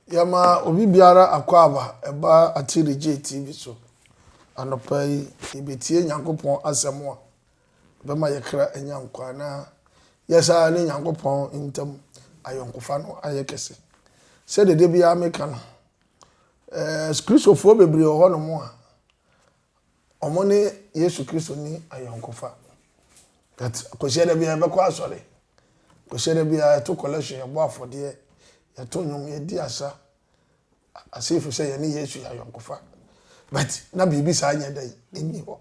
Yɛma obi biara akwaaba ɛba Atirijee TV so. Anɔpa yi, yɛbɛtie Nyankopɔn asɛm a ɛbɛma yɛ kra anya nkwa na yɛsaa ne Nyankopɔn ntam ayɔnkofa no ayɛ kɛse. Sɛdeɛ da biara meka no, eh, Kristofoɔ bebree wɔ hɔnom a wɔn ne Yesu Kristo ni ayɔnkofa. But Kwasiada biara yɛbɛkɔ asɔre. Kwasiada biara yɛto collection, yɛbɔ afɔdeɛ, yɛto nnwom, yɛdi asa. As if sɛ yɛne Yesu yɛ ayɔnkofa. But na biribi saa nyɛ dɛn, ɛnni hɔ.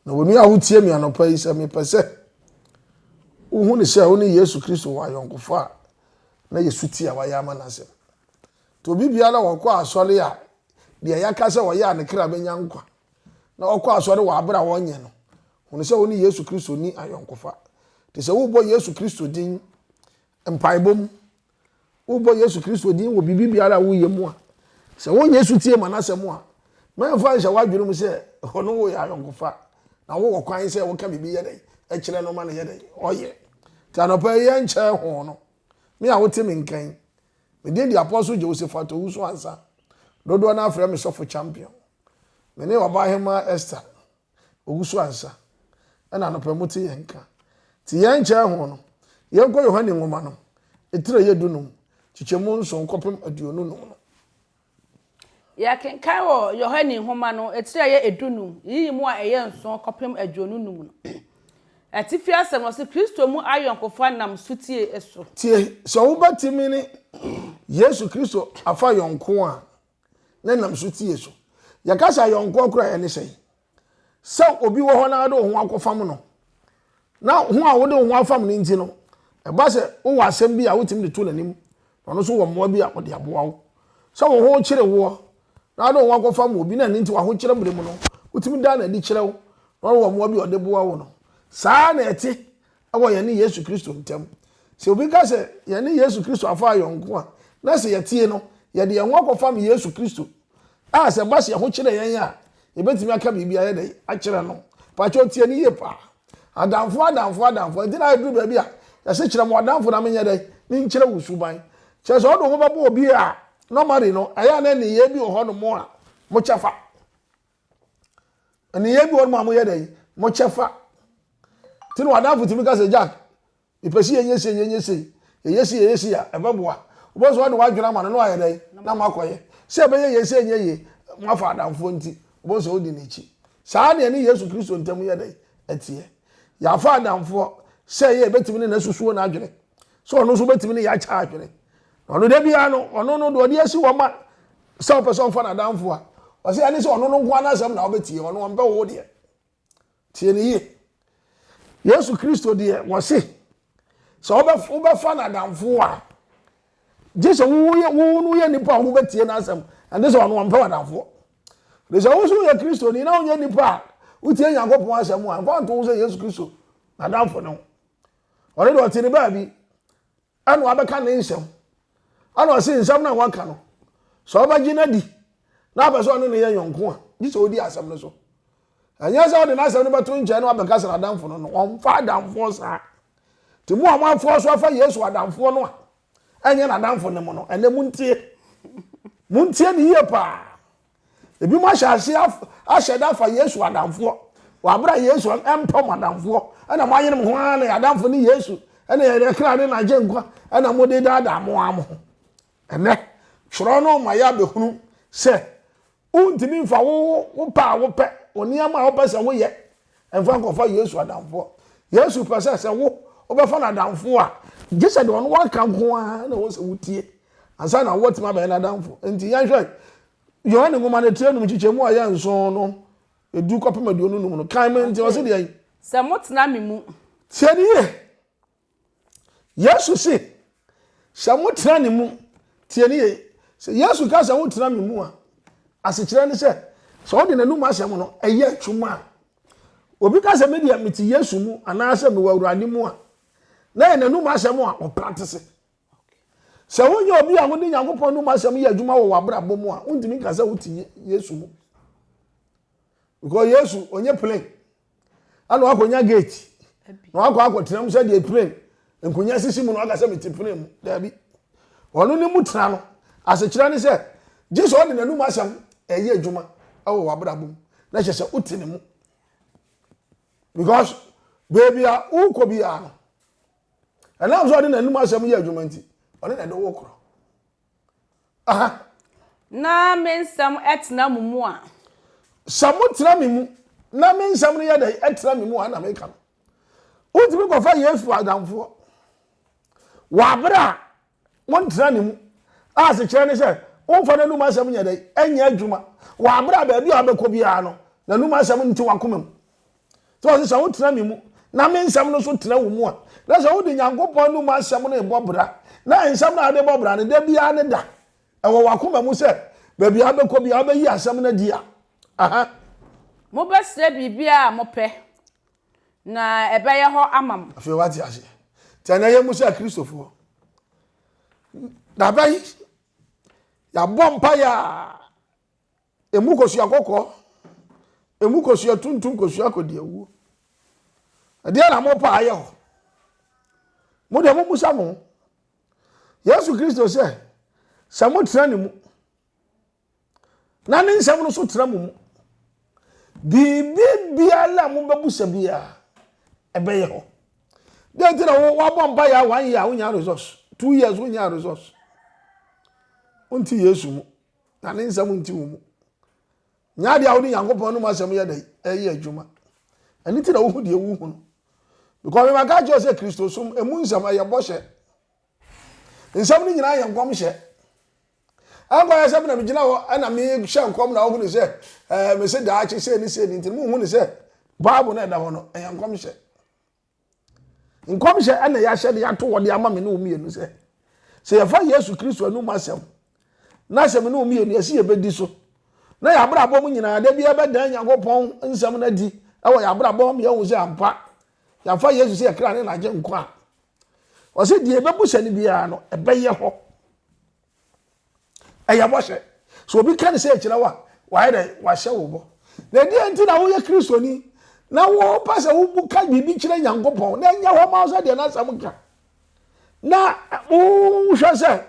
Na onua a wotie me anɔpa yi sɛ mepɛ sɛ wohu ne sɛ wo ne Yesu Kristo wɔ ayɔnkofa a, na yɛ suti a wayɛ ama n'asɛm. Nti obi biara wɔkɔ asɔre a, deɛ yɛaka sɛ ɔyɛ a ne kra bɛnya nkwa, na ɔkɔ asɔre wɔ abere a wɔnyɛ no, hunu sɛ wo ne Yesu Kristo nni ayɔnkofa. Te sɛ wobɔ Yesu Kristo din mpaebɔ mu, wobɔ Yesu Kristo din wɔ biribi biara a woyɛ mu a, sɛ wonyɛ sutie ma n'asɛm a, mɛmfa nhyɛ w'adwene mu sɛ ɔno wo yɛ ayɔnkofa, na wowɔ kwan sɛ woka biribi yɛ dɛn kyerɛ no ma no yɛ dɛn ɔyɛ. Nti anɔpa yi yɛnkyɛɛ ho no, me a wote me nka yi, me din de Apostle Josephat Owusu Ansah, dodoɔ no ara frɛ me Sɔfo Champion. Me ne Ɔbaahemaa Esther Owusu Ansah ɛna anɔpa mu te yɛn nka. Nti yɛn nkyɛn ho no, yɛnkɔ Yohane nwoma no, etire a ɛyɛ dunum, kyekyɛmu nson kɔpem 25 no. Yɛkenkan wɔ Yohane nwoma no, etire a ɛyɛ 15, yiyi mu a ɛyɛ 7 kɔpem 25 no. Atifi asɛm no, ɔse Kristo mu ayɔnkofa nam sotie so. Tie, sɛ wobɛtumi ne Yesu Kristo afa yɔnko a, na nam so tie so. Yɛka sɛ ayɔnkoɔ koraa ɛne sɛn? Sɛ obi wɔ hɔ na wode wo ho akɔfam no, na ho a wode wo ho afam no nti no, ɛba sɛ wowɔ asɛm bi a wotumi de to n'anim, na ɔno nso wɔ mmoa bi a ɔde aboa wo. Sɛ wo ho kyere woɔ na wode wo ho akɔfam obi na ɛno nti w'ahokyerɛ mmerɛ mu no, wotumi da no adi kyerɛ wo, na ɔno wɔ mmoa bi a ɔde boa wo no. Saa na ɛte wɔ yɛne Yesu Kristo ntam. Sɛ obi ka sɛ yɛne Yesu Kristo afa ayɔnko a, na sɛ yɛtie no, yɛde yɛn ho akɔfam Yesu Kristo a sɛ ɛba sɛ yɛn ho kyerɛ yɛn a, yɛbɛtumi aka biribi ayɛ dɛ akyerɛ no. Pakyɛ tie no yie paa. Adamfo, adamfo, adamfo. Ɛnti na ɛduru baabi a yɛse kyerɛ mo adamfo na menyɛ dɛ menkyerɛ wo suban. Kyerɛ sɛ ɔde wo ho bɛbɔ obi a normally no ɛyɛ a na nneyɛɛ bi wɔ hɔ nom a mokyɛ fa. Nneyɛɛ bi wɔ hɔ nom a moyɛ dɛ mokyɛ fa. Nti na w'adamfo tumi ka sɛ Jack Mepɛ sɛ yɛnyɛ sei, yɛnyɛ sei, yɛyɛ sei, yɛyɛ sei a, ɛbɛboa. Wobɛhu sɛ wode w'adwene ama no na wayɛ dɛn? Na moakɔyɛ. Sɛ ɛbɛyɛ yie, sɛ ɛnyɛ yie, moafa adamfoɔ nti, wobɛhu sɛ wodi n'akyi. Saa na ɛne Yesu Kristo ntam yɛ dɛn? Ɛteɛ. Yɛafa adamfoɔ sɛ ɛyɛ yɛbɛtumi ne no asusuo n'adwene, sɛ ɔno nso bɛtumi ne yɛakyɛ adwene. Na ɔno da biara no, ɔno no deɛ ɔde asi hɔ ma sɛ ɔpɛ sɛ ɔmfa n'adamfoɔ a, ɔsɛ ɛne sɛ ɔno no nko ara n'asɛm na wobɛtie, ɔno ɔmpɛ wo deɛ. Tie no yie. Yesu Kristo deɛ wɔse sɛ wobɛfa no adamfo a gye sɛ woyɛ wo no yɛ nipa a wobɛtie n'asɛm ɛnde sɛ ɔno ɔmpɛ w'adamfoɔ. De sɛ wo nso woyɛ Kristoni na wonyɛ nipa a wotie Nyankopɔn asɛm a mfa nto wo sɛ Yesu Kristo n'adamfo ne ho. Ɔno deɛ ɔte ne baabi ɛna wabɛka ne nsɛm ɛna ɔse nsɛm no a waka no sɛ ɔbɛgye no adi na apɛ sɛ ɔne no yɛ yɔnko a gye sɛ ɔdi asɛm no so ɛnyɛ sɛ ɔde n'asɛm no bɛto nkyɛn na wabɛka sɛ n'adamfo no no ɔmfa adamfoɔ saa nti mo a moafoɔ so afa Yesu adamfoɔ no a ɛnyɛ n'adamfo ne mo no ɛnɛ montie montie ne yie paa Ebinom ahyɛ ase ahyɛ da afa Yesu adamfoɔ wɔ abere a Yesu mpɛ mo adamfoɔ ɛna mo ayere mo ho ara na yɛ adamfo ne Yesu ɛna yɛ kra ne n'agye nkwa ɛna mo de daadaa mo ara mo ho. Ɛnɛ twerɛ no ma yɛ abɛhunu sɛ wontumi nfa wo wo pɛ a wopɛ wo nneɛma a wopɛ sɛ woyɛ mfa nkɔfa Yesu adamfoɔ. Yesu pɛ sɛ sɛ wo wobɛfa no adamfoɔ a gye sɛ deɛ ɔno waka nko ara na ɛwɔ sɛ wotie ansa na woatumi abɛyɛ n'adamfo. Nti yɛnhwɛ Yohane nwoma no tire num nkyekyɛmu a ɛyɛ nson no edu kɔpem 25 no kan me nti ɔse deɛn? Sɛ motena me mu. Tie ne yie. Yesu se sɛ motena ne mu. Tie ne yie. Sɛ Yesu ka sɛ wotena me mu a, asekyerɛ ne sɛ sɛ wode n'anum asɛm no ɛyɛ adwuma a, obi ka sɛ me deɛ mete Yesu mu anaasɛ mewɔ Awurade mu a, na yɛ n'anum asɛm a ɔpratese. Sɛ wonyɛ obi a wode Nyankopɔn anom asɛm yɛ adwuma wɔ w'abrabɔ mu a, wontumi nka sɛ wote Yesu mu. Because Yesu, onye plane. Ɛna wakɔnya gate. Na wakɔ akɔtena mu sɛdeɛ plane nkonya sisi mu na waka sɛ mete plane mu. Daabi. Ɔno ne mu tena no. Asekyerɛ ne sɛ, gye sɛ ɔde n'anum asɛm ɛyɛ adwuma ɛwɔ w'abrabɔ mu na kyerɛ sɛ wote ne mu. Because baabi a wokɔ biara no, ɛnam sɛ ɔde n'anum asɛm yɛ adwuma nti, ɔne na ɛde wo korɔ. Aha. Na me nsɛm tena mo mu a. Sɛ motena me mu na me nsɛm no yɛ dɛ ɛtena me mu a na meka no. Wotumi kɔfa Yesu adamfoɔ wɔ abere a wontena ne mu a asekyerɛ ne sɛ womfa n'anum asɛm nyɛ dɛ ɛnyɛ adwuma wɔ abere a baabi a wobɛkɔ biara no n'anum asɛm nte w'akoma mu. Sɛ ɔse sɛ wotena me mu na me nsɛm no so tena wo mu a, na sɛ wode Nyankopɔn anom asɛm no rebɔ bra, na nsɛm no a wode bɔ bra no da biara ne da, ɛwɔ w'akoma mu sɛ baabi a wobɛkɔ biara wobɛyi asɛm no adi a, aha. Mobɛsrɛ biribiara a mopɛ, na ɛbɛyɛ hɔ ama mo. Afei wate aseɛ. Nti ɛnɛ yɛn mu sɛ Akristofoɔ, da bɛn yɛabɔ mpaeɛ a Emu kosua kɔkɔɔ, emu kosua tuntum kosua kɔdi awuo. Ɛdeɛ na mopɛ ayɛ hɔ. Mo deɛ mommusa mo ho. Yesu Kristo sɛ, sɛ motena ne mu na ne nsɛm no so tena mo mu, biribi biara a mobɛbusa biara ɛbɛyɛ hɔ. Deɛ nti na wabɔ mpa yɛ one year wonya results, 2 years wonya results. Wonti Yesu mu. Na ne nsɛm nti wo mu. Nyɛ adeɛ a wode Nyankopɔn anom asɛm yɛ dɛ ɛyɛ adwuma. Ɛno nti na wohu deɛ wohu no. Because mema ka kyerɛ sɛ Kristosom emu nsɛm ɛyɛ bɔhyɛ. Nsɛm no nyinaa yɛ nkɔmhyɛ. Ɛnkɔyɛ sɛ na megyina hɔ ɛna mehyɛ nkɔm na wohu ne sɛ ɛɛ mese daakye sei ne sei ne nti no muhu ne sɛ Bible no ɛda hɔ no ɛyɛ nkɔmhyɛ. Nkɔmhyɛ ɛna yɛahyɛ de ato hɔ de ama me ne wo mmienu sɛ sɛ yɛfa Yesu Kristo anum asɛm na sɛ me ne wo mmienu yɛsi yɛbɛdi so na yɛabrabɔ mu nyinaa da biara bɛdan Nyankopɔn nsɛm no adi ɛwɔ yɛabrabɔ mu yɛhu sɛ ampa yɛafa Yesu sɛ yɛkra ne n'agye nkwa a ɔsɛ deɛ ɛbɛbu no biara no ɛbɛyɛ hɔ. Ɛyɛ bɔhyɛ. Sɛ obi ka ne sɛ kyerɛ wo a, wayɛ dɛ wahyɛ wo bɔ. Na ɛdeɛ nti na woyɛ Kristoni na wopɛ sɛ wobu ka biribi kyerɛ Nyankopɔn na ɛnyɛ hɔ ma wo sɛ deɛ n'asɛm ka. Na wohwɛ sɛ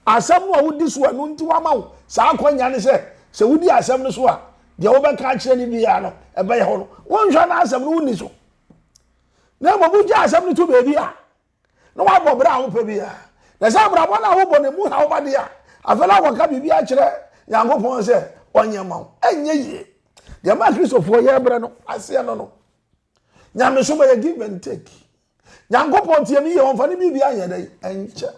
asɛm no a wodi so ɛno nti wama wo saa akwanya ne sɛ sɛ wodi asɛm no so a deɛ wobɛka akyerɛ no biara no ɛbɛyɛ hɔ no. Wonhwɛ n'asɛm no wonni so. Na mmom wogya asɛm no to baabi a na wabɔ bra a wopɛ biara. Na sɛ abrabɔ no a wobɔ no mu haw ba deɛ a, afei na wakɔka biribi akyerɛ Nyankopɔn sɛ ɔnyɛ ma wo. Ɛnyɛ yie. Deɛ ma Kristofoɔ yɛ brɛ no aseɛ no no. Nyamesom ɛyɛ give and take. Nyankopɔn tie me yie, ɔmfa ne biribi anyɛ dɛ ɛnkyɛ.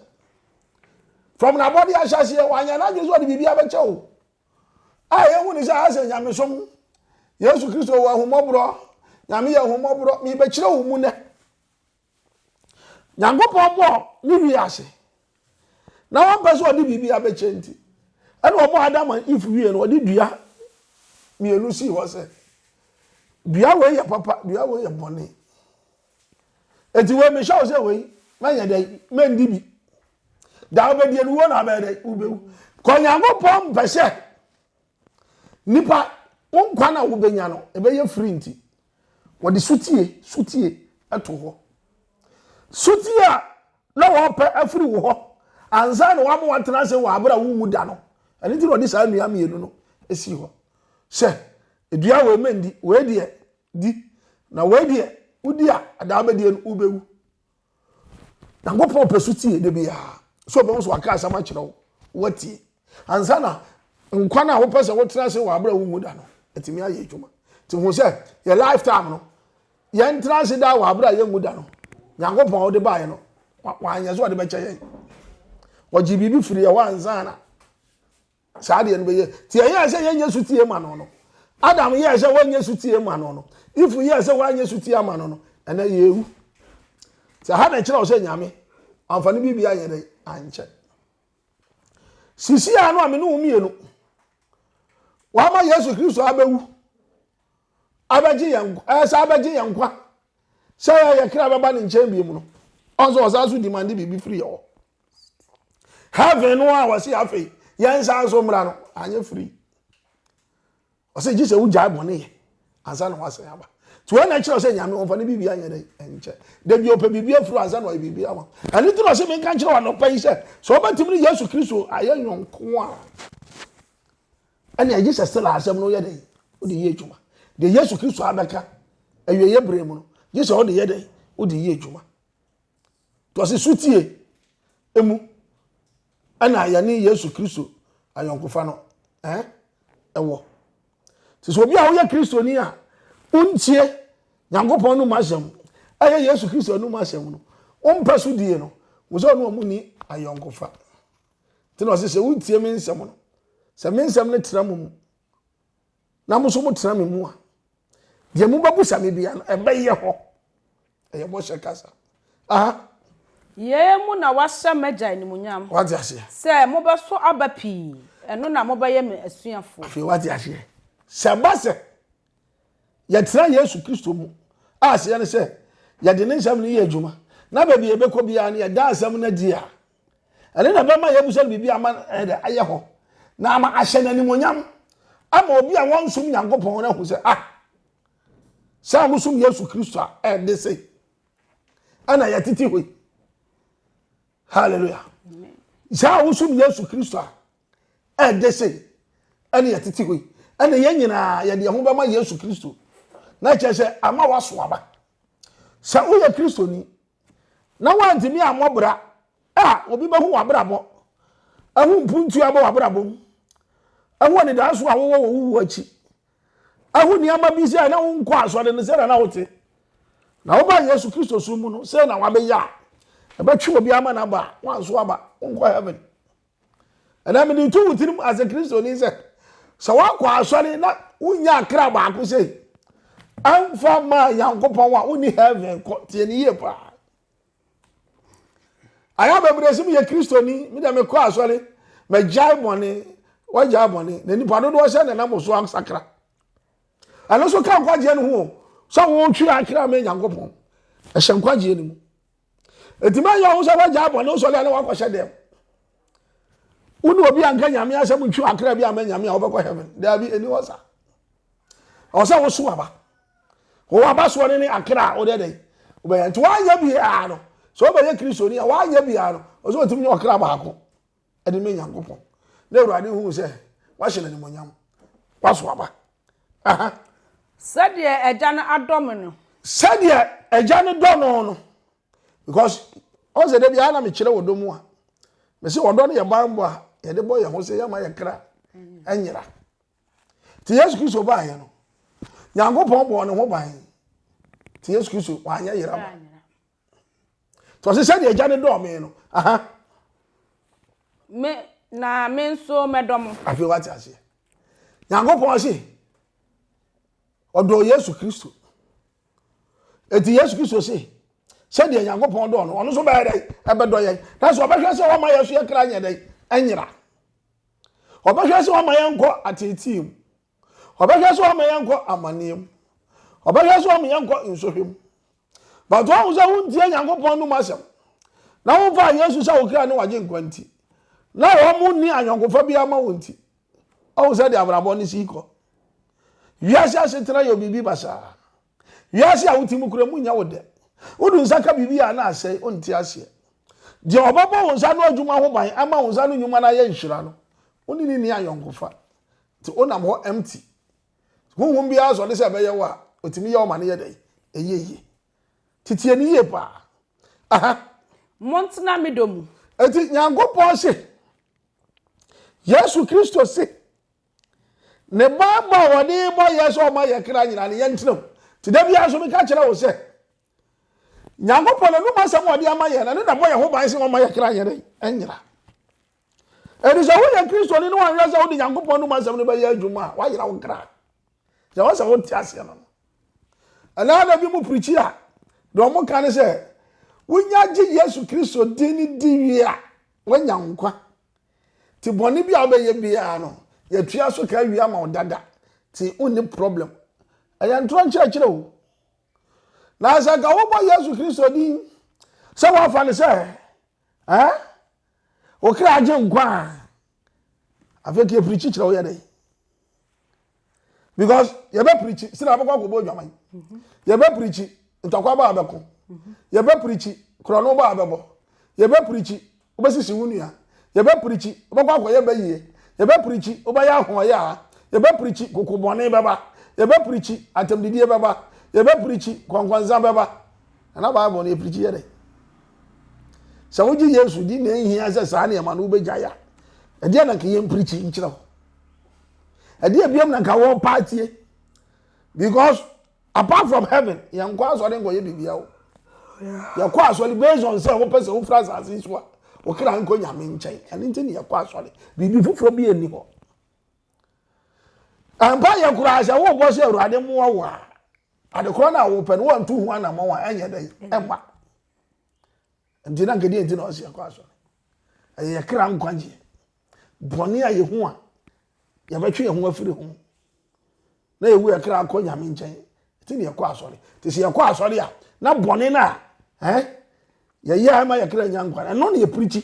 From n'abɔde ahyɛseɛ, wanyɛ n'adwene sɛ ɔde biribi abɛkyɛ wo. A yɛhu ne sɛ ayɛ sɛ nyamesom. Yesu Kristo wɔ ahummɔborɔ. Nyame yɛ ahummɔborɔ. Mebɛkyerɛ wo mu nɛ. Nyankopɔn bɔɔ ne wiase na wampɛ sɛ ɔde biribi abɛkyɛ nti, ɛna ɔbɔɔ Adam and Eve wie no, ɔde dua mmienu sii hɔ sɛ, dua wei yɛ papa, dua wei yɛ bɔne. Eti wei mehyɛ wo sɛ wei, mɛnyɛ dɛ, mɛndi bi. Da wobɛdie no, wuo na abɛyɛ dɛ, wobɛwu. Kɔ Nyankopɔn mpɛ sɛ nipa wo nkwa na wobɛnya no, ɛbɛyɛ firi nti. Wɔde sotie, sotie to hɔ. Sotie a na wɔpɛ afiri wo hɔ ansa na wɔama wɔatena ase wɔ abere a wonwu da no. Ɛno nti na wɔde saa nnua mmienu no si hɔ. Sɛ dua wei mɛndi, wei deɛ di, na wei deɛ wodi a adaa bɛdie no wobɛwu. Nyankopɔn pɛ so tie da biara. Sɛ ɔbɛhu sɛ waka asɛm akyerɛ wo, woatie. Ansa na nkwa no a wopɛ sɛ wotena ase wɔ abere a wonwu da no, atumi ayɛ adwuma. Nti hu sɛ yɛ lifetime no, yɛntena ase daa wɔ abere a yɛnwu da no. Nyankopɔn a wode baeɛ no, wanyɛ sɛ ɔde bɛkyɛ yɛn. Ɔgye biribi firi yɛ hɔ ansa na Saa adeɛ no bɛyɛ. Nti ɛyɛɛ sɛ yɛnyɛ sotie ma no no. Adam yɛɛ sɛ wɔnyɛ sotie ma no no. If yɛɛ sɛ wɔanyɛ sotie ama no no, ɛnɛ yɛwu. Sɛ ha na ɛkyerɛ wo sɛ Nyame amfa no biribi anyɛ dɛ ankyɛ. Sisi a no a me ne wo mmienu wama Yesu Kristo abɛwu abɛgye yɛn ɛsɛ abɛgye yɛn nkwa sɛ yɛ kra bɛba ne nkyɛn bio mu no ɔnso ɔsan so dimande biribi firi yɛ hɔ. Heaven no a wɔsi afei yɛn nsa nso mmra no anyɛ free. Ɔsɛ gye sɛ wogyae bɔne yɛ ansa na wasan aba. Nti wei na ɛkyerɛ sɛ Nyame ɔmfa ne biribi anyɛ dɛ ɛnkyɛ. Da bi ɔpɛ biribi afiri ansa na ɔyɛ biribi ama. Ɛno nti na ɔse menka nkyerɛ wo anɔpa yi sɛ, sɛ wobɛtumi ne Yesu Kristo ayɛ yɔnko a, ɛne agye sɛ still asɛm no yɛ dɛn wode yɛ adwuma. Deɛ Yesu Kristo abɛka awieɛ berɛ mu no, gye sɛ wode yɛ dɛn wode yɛ adwuma. Nti ɔse sotie emu ɛna yɛne Yesu Kristo ayɔnkofa no ɛn ɛwɔ. Nti sɛ obi a woyɛ Kristoni a wontie Nyankopɔn anum asɛm ɛyɛ Yesu Kristo anum asɛm no wompɛ so die no wo sɛ ɔne ɔmo ni ayɔnkofa. Nti na ɔse sɛ wontie me nsɛm no sɛ me nsɛm no tena mo mu na mo nso motena me mu a, deɛ mobɛbusa me bia no, ɛbɛyɛ hɔ. Ɛyɛ bɔhyɛ kasa. Aha. Yei mu na wɔahyɛ m'Agya animuonyam. Wate aseɛ? Sɛ mobɛso aba pii, ɛno na mobɛyɛ me asuafoɔ. Afei wate aseɛ? Sɛ ɛba sɛ yɛtena Yesu Kristo mu a, aseɛ ne sɛ yɛde ne nsɛm no yɛ adwuma, na baabi a yɛbɛkɔ biara no yɛda asɛm no adi a, Ɛno na ɛbɛma yɛabusa no biribi ama ɛyɛ dɛ ayɛ hɔ, na ama ahyɛ no animuonyam, ama obi a wɔnsom Nyankopɔn no ahu sɛ, ah, sɛ a wosom Yesu Kristo a ɛde se ɛna yɛtete hɔ yi. Hallelujah. Sɛ a wosom Yesu Kristo a ɛde se ɛna yɛtete hɔ yi, ɛna yɛn nyinaa yɛde yɛn ho bɛma Yesu Kristo, na kyerɛ sɛ ama waso aba. Sɛ woyɛ Kristoni na woantumi ammɔ bra a, obi bɛhu w'abrabɔ, ahu mpuntuo a ɛbɔ w'abrabɔ mu, ahu anidaso a wowɔ wɔ wo wuo akyi, ahu nneɛma bi sɛ na wonkɔ asɔre no sɛ na na wote. Na woba Yesu Kristo som mu no, sɛ na wabɛyɛ a, ɛbɛtwe obi ama no aba a, woanso aba, wonkɔ heaven. Ɛnna mede to wo tirim as a Kristoni sɛ, sɛ woakɔ asɔre na wonya akra baako sei, ɛmfa maa Nyankopɔn a wonni heaven kɔ, tie ne yie paa. Ayɛ bebree sɛ meyɛ Kristoni, me deɛ mekɔ asɔre, magyae bɔne, wagyae bɔne, na nipa dodoɔ sɛ na nam so asakra. Ɛno nso ka nkwagyeɛ no ho sɛ wotwe akra ma Nyankopɔn, ɛhyɛ nkwagyeɛ no mu. Enti mɛyɛ wo sɛ woagyae bɔne wosɔre a na woakɔhyɛ dɛm. Wo ne obi anka nyame asɛm ntwi akra bi ama nyame a wobɛkɔ heaven. Daabi, ɛni hɔ sa. Ɔwɔ sɛ woso aba. Wɔwɔ aba soɔ ne ne akra a wode dɛn wobɛyɛ. Nti woanyɛ biara no, sɛ wobɛyɛ Kristoni a woanyɛ biara no, ɔsɛ ɔtumi nyɛ ɔkra baako ɛde ma Nyankopɔn. Na Awurade hu sɛ wahyɛ no animuonyam. Waso aba. Aha. Sɛdeɛ Agya no adɔ me no. Sɛdeɛ Agya no dɔ no no. Because ɔn sɛ da biara na mekyerɛ ɔdɔ mu a, mese ɔdɔ no yɛ banbɔ a yɛde bɔ yɛn ho sɛ yɛma yɛ kra nyera. Nti Yesu Kristo baeɛ no, Nyankopɔn bɔɔ ne ho ban. Nti Yesu Kristo wanyɛ yera ba. Nti ɔse sɛdeɛ Agya no dɔɔ me no, aha. Me, na me nso mɛdɔ mo. Afei wate aseɛ. Nyankopɔn se ɔdɔɔ Yesu Kristo. Eti Yesu Kristo se sɛdeɛ Nyankopɔn dɔɔ no, ɔno nso bɛyɛ dɛn? Ɛbɛdɔ yɛn. Nanso ɔbɛhwɛ sɛ ɔma yɛn so yɛ kra nyɛ dɛn? Ɛnyera. Ɔbɛhwɛ sɛ ɔma yɛn nkɔ ateetee mu. Ɔbɛhwɛ sɛ ɔma yɛn nkɔ amanneɛ mu. Ɔbɛhwɛ sɛ ɔma yɛn nkɔ nsɔhwɛ mu. But wɔn sɛ wontie Nyankopɔn nom asɛm na womfa Yesu sɛ wo kra ne wagye nkwa nti na wɔn nni ayɔnkofa bi ama wo nti ɔhu sɛ de abrabɔ no si kɔ. Wiase asetena yɛ biribi basaa. Wiase a wote mu kura mu nyɛ wo dɛ. Wode nsa ka biribi a na asɛe, wonte aseɛ. Deɛ ɔbɛbɔ wo nsa ano adwuma ho ban ama wo nsa ano nnwuma no ayɛ nhyira no, wo ne no nni ayɔnkofa. Nti wonam hɔ empty. Honhom biara sɔre sɛ ɛbɛyɛ wo a, ɔtumi yɛ wo ma no yɛ dɛn? Ɛyɛ yie. Nti tie no yie paa. Aha. Montena me dɔ mu. Enti Nyankopɔn se, Yesu Kristo se, ne banbɔ a wɔde bɔ yɛ sɛ ɔma yɛ kra nyinaa no yɛntena mu. Nti da biara nso meka kyerɛ wo sɛ, Nyankopɔn n'anom asɛm a ɔde ama yɛn no, ɛno na ɛbɔ yɛn ho ban sɛ ɔma yɛ kra nyɛ dɛn? Ɛnyera. Ɛnti sɛ woyɛ Kristoni na woanhwɛ sɛ wode Nyankopɔn anom asɛm no bɛyɛ adwuma a, woayera wo kra. Sɛ wɔ sɛ wote aseɛ no no. Ɛnaa na bi mu pirikyi a, deɛ wɔn ka ne sɛ, wonya gye Yesu Kristo din no di wie a, woanya nkwa. Ti bɔne bi a wobɛyɛ biara no, yɛtua so ka awie ama wo dada. Ti wonni problem. Ɛyɛ ntorɔ nkyerɛkyerɛ o. Na sɛ nka wobɔ Yesu Kristo din sɛ woafa no sɛ eh, wo kra agye nkwa a, afei ka ɛpirikyi kyerɛ woyɛ dɛn? Because yɛbɛ pirikyi sɛ na abɛkɔ akɔbɔ adwaman. Yɛbɛ pirikyi ntɔkwa ba abɛko. Yɛbɛ pirikyi korɔno ba abɛbɔ. Yɛbɛ pirikyi wobɛsisi wo nua. Yɛbɛ pirikyi wobɛkɔ akɔyɛ bɛyie. Yɛbɛ pirikyi wobɛyɛ ahoɔyɛ a. Yɛbɛ pirikyi koko bɔne bɛba. Yɛbɛ pirikyi atɛmdidie bɛba. Yɛbɛ pirikyi kɔnkɔnsa bɛba. Nana Bible no yɛ pirikyi yɛ dɛ. Sɛ wogye Yesu di na ehia sɛ saa nneɛma no wobɛgyae a, ɛdeɛ na nka yɛn pirikyi nkyerɛ wo. Ɛdeɛ biam na nka wɔn paatie. Because apart from heaven, yɛn kɔ asɔre nkɔyɛ biribiara o. Yɛkɔ asɔre based on sɛ wopɛ sɛ wofura asase so a, wokra nkɔ nyame nkyɛn. Ɛno nti na yɛkɔ asɔre. Biribi foforɔ bi nni hɔ. Ampa yɛ koraa sɛ wobɔ sɛ Awurade mmoa wo a, adekorɔ no a wopɛ no woantu ho anammɔn a ɛnyɛ dɛn ɛmma. Nti na nkadeɛ nti na ɔsɛ yɛkɔ asɔre. Ɛyɛ yɛ kra nkwagyeɛ. Bɔne a yɛhu a yɛbɛtwe yɛn ho afiri ho na yɛwu yɛ kra akɔ nyame nkyɛn nti na yɛkɔ asɔre. Nti sɛ yɛkɔ asɔre a na bɔne no a eh, yɛyɛ a ɛma yɛ kra nya nkwa ɛno na yɛpirikyi.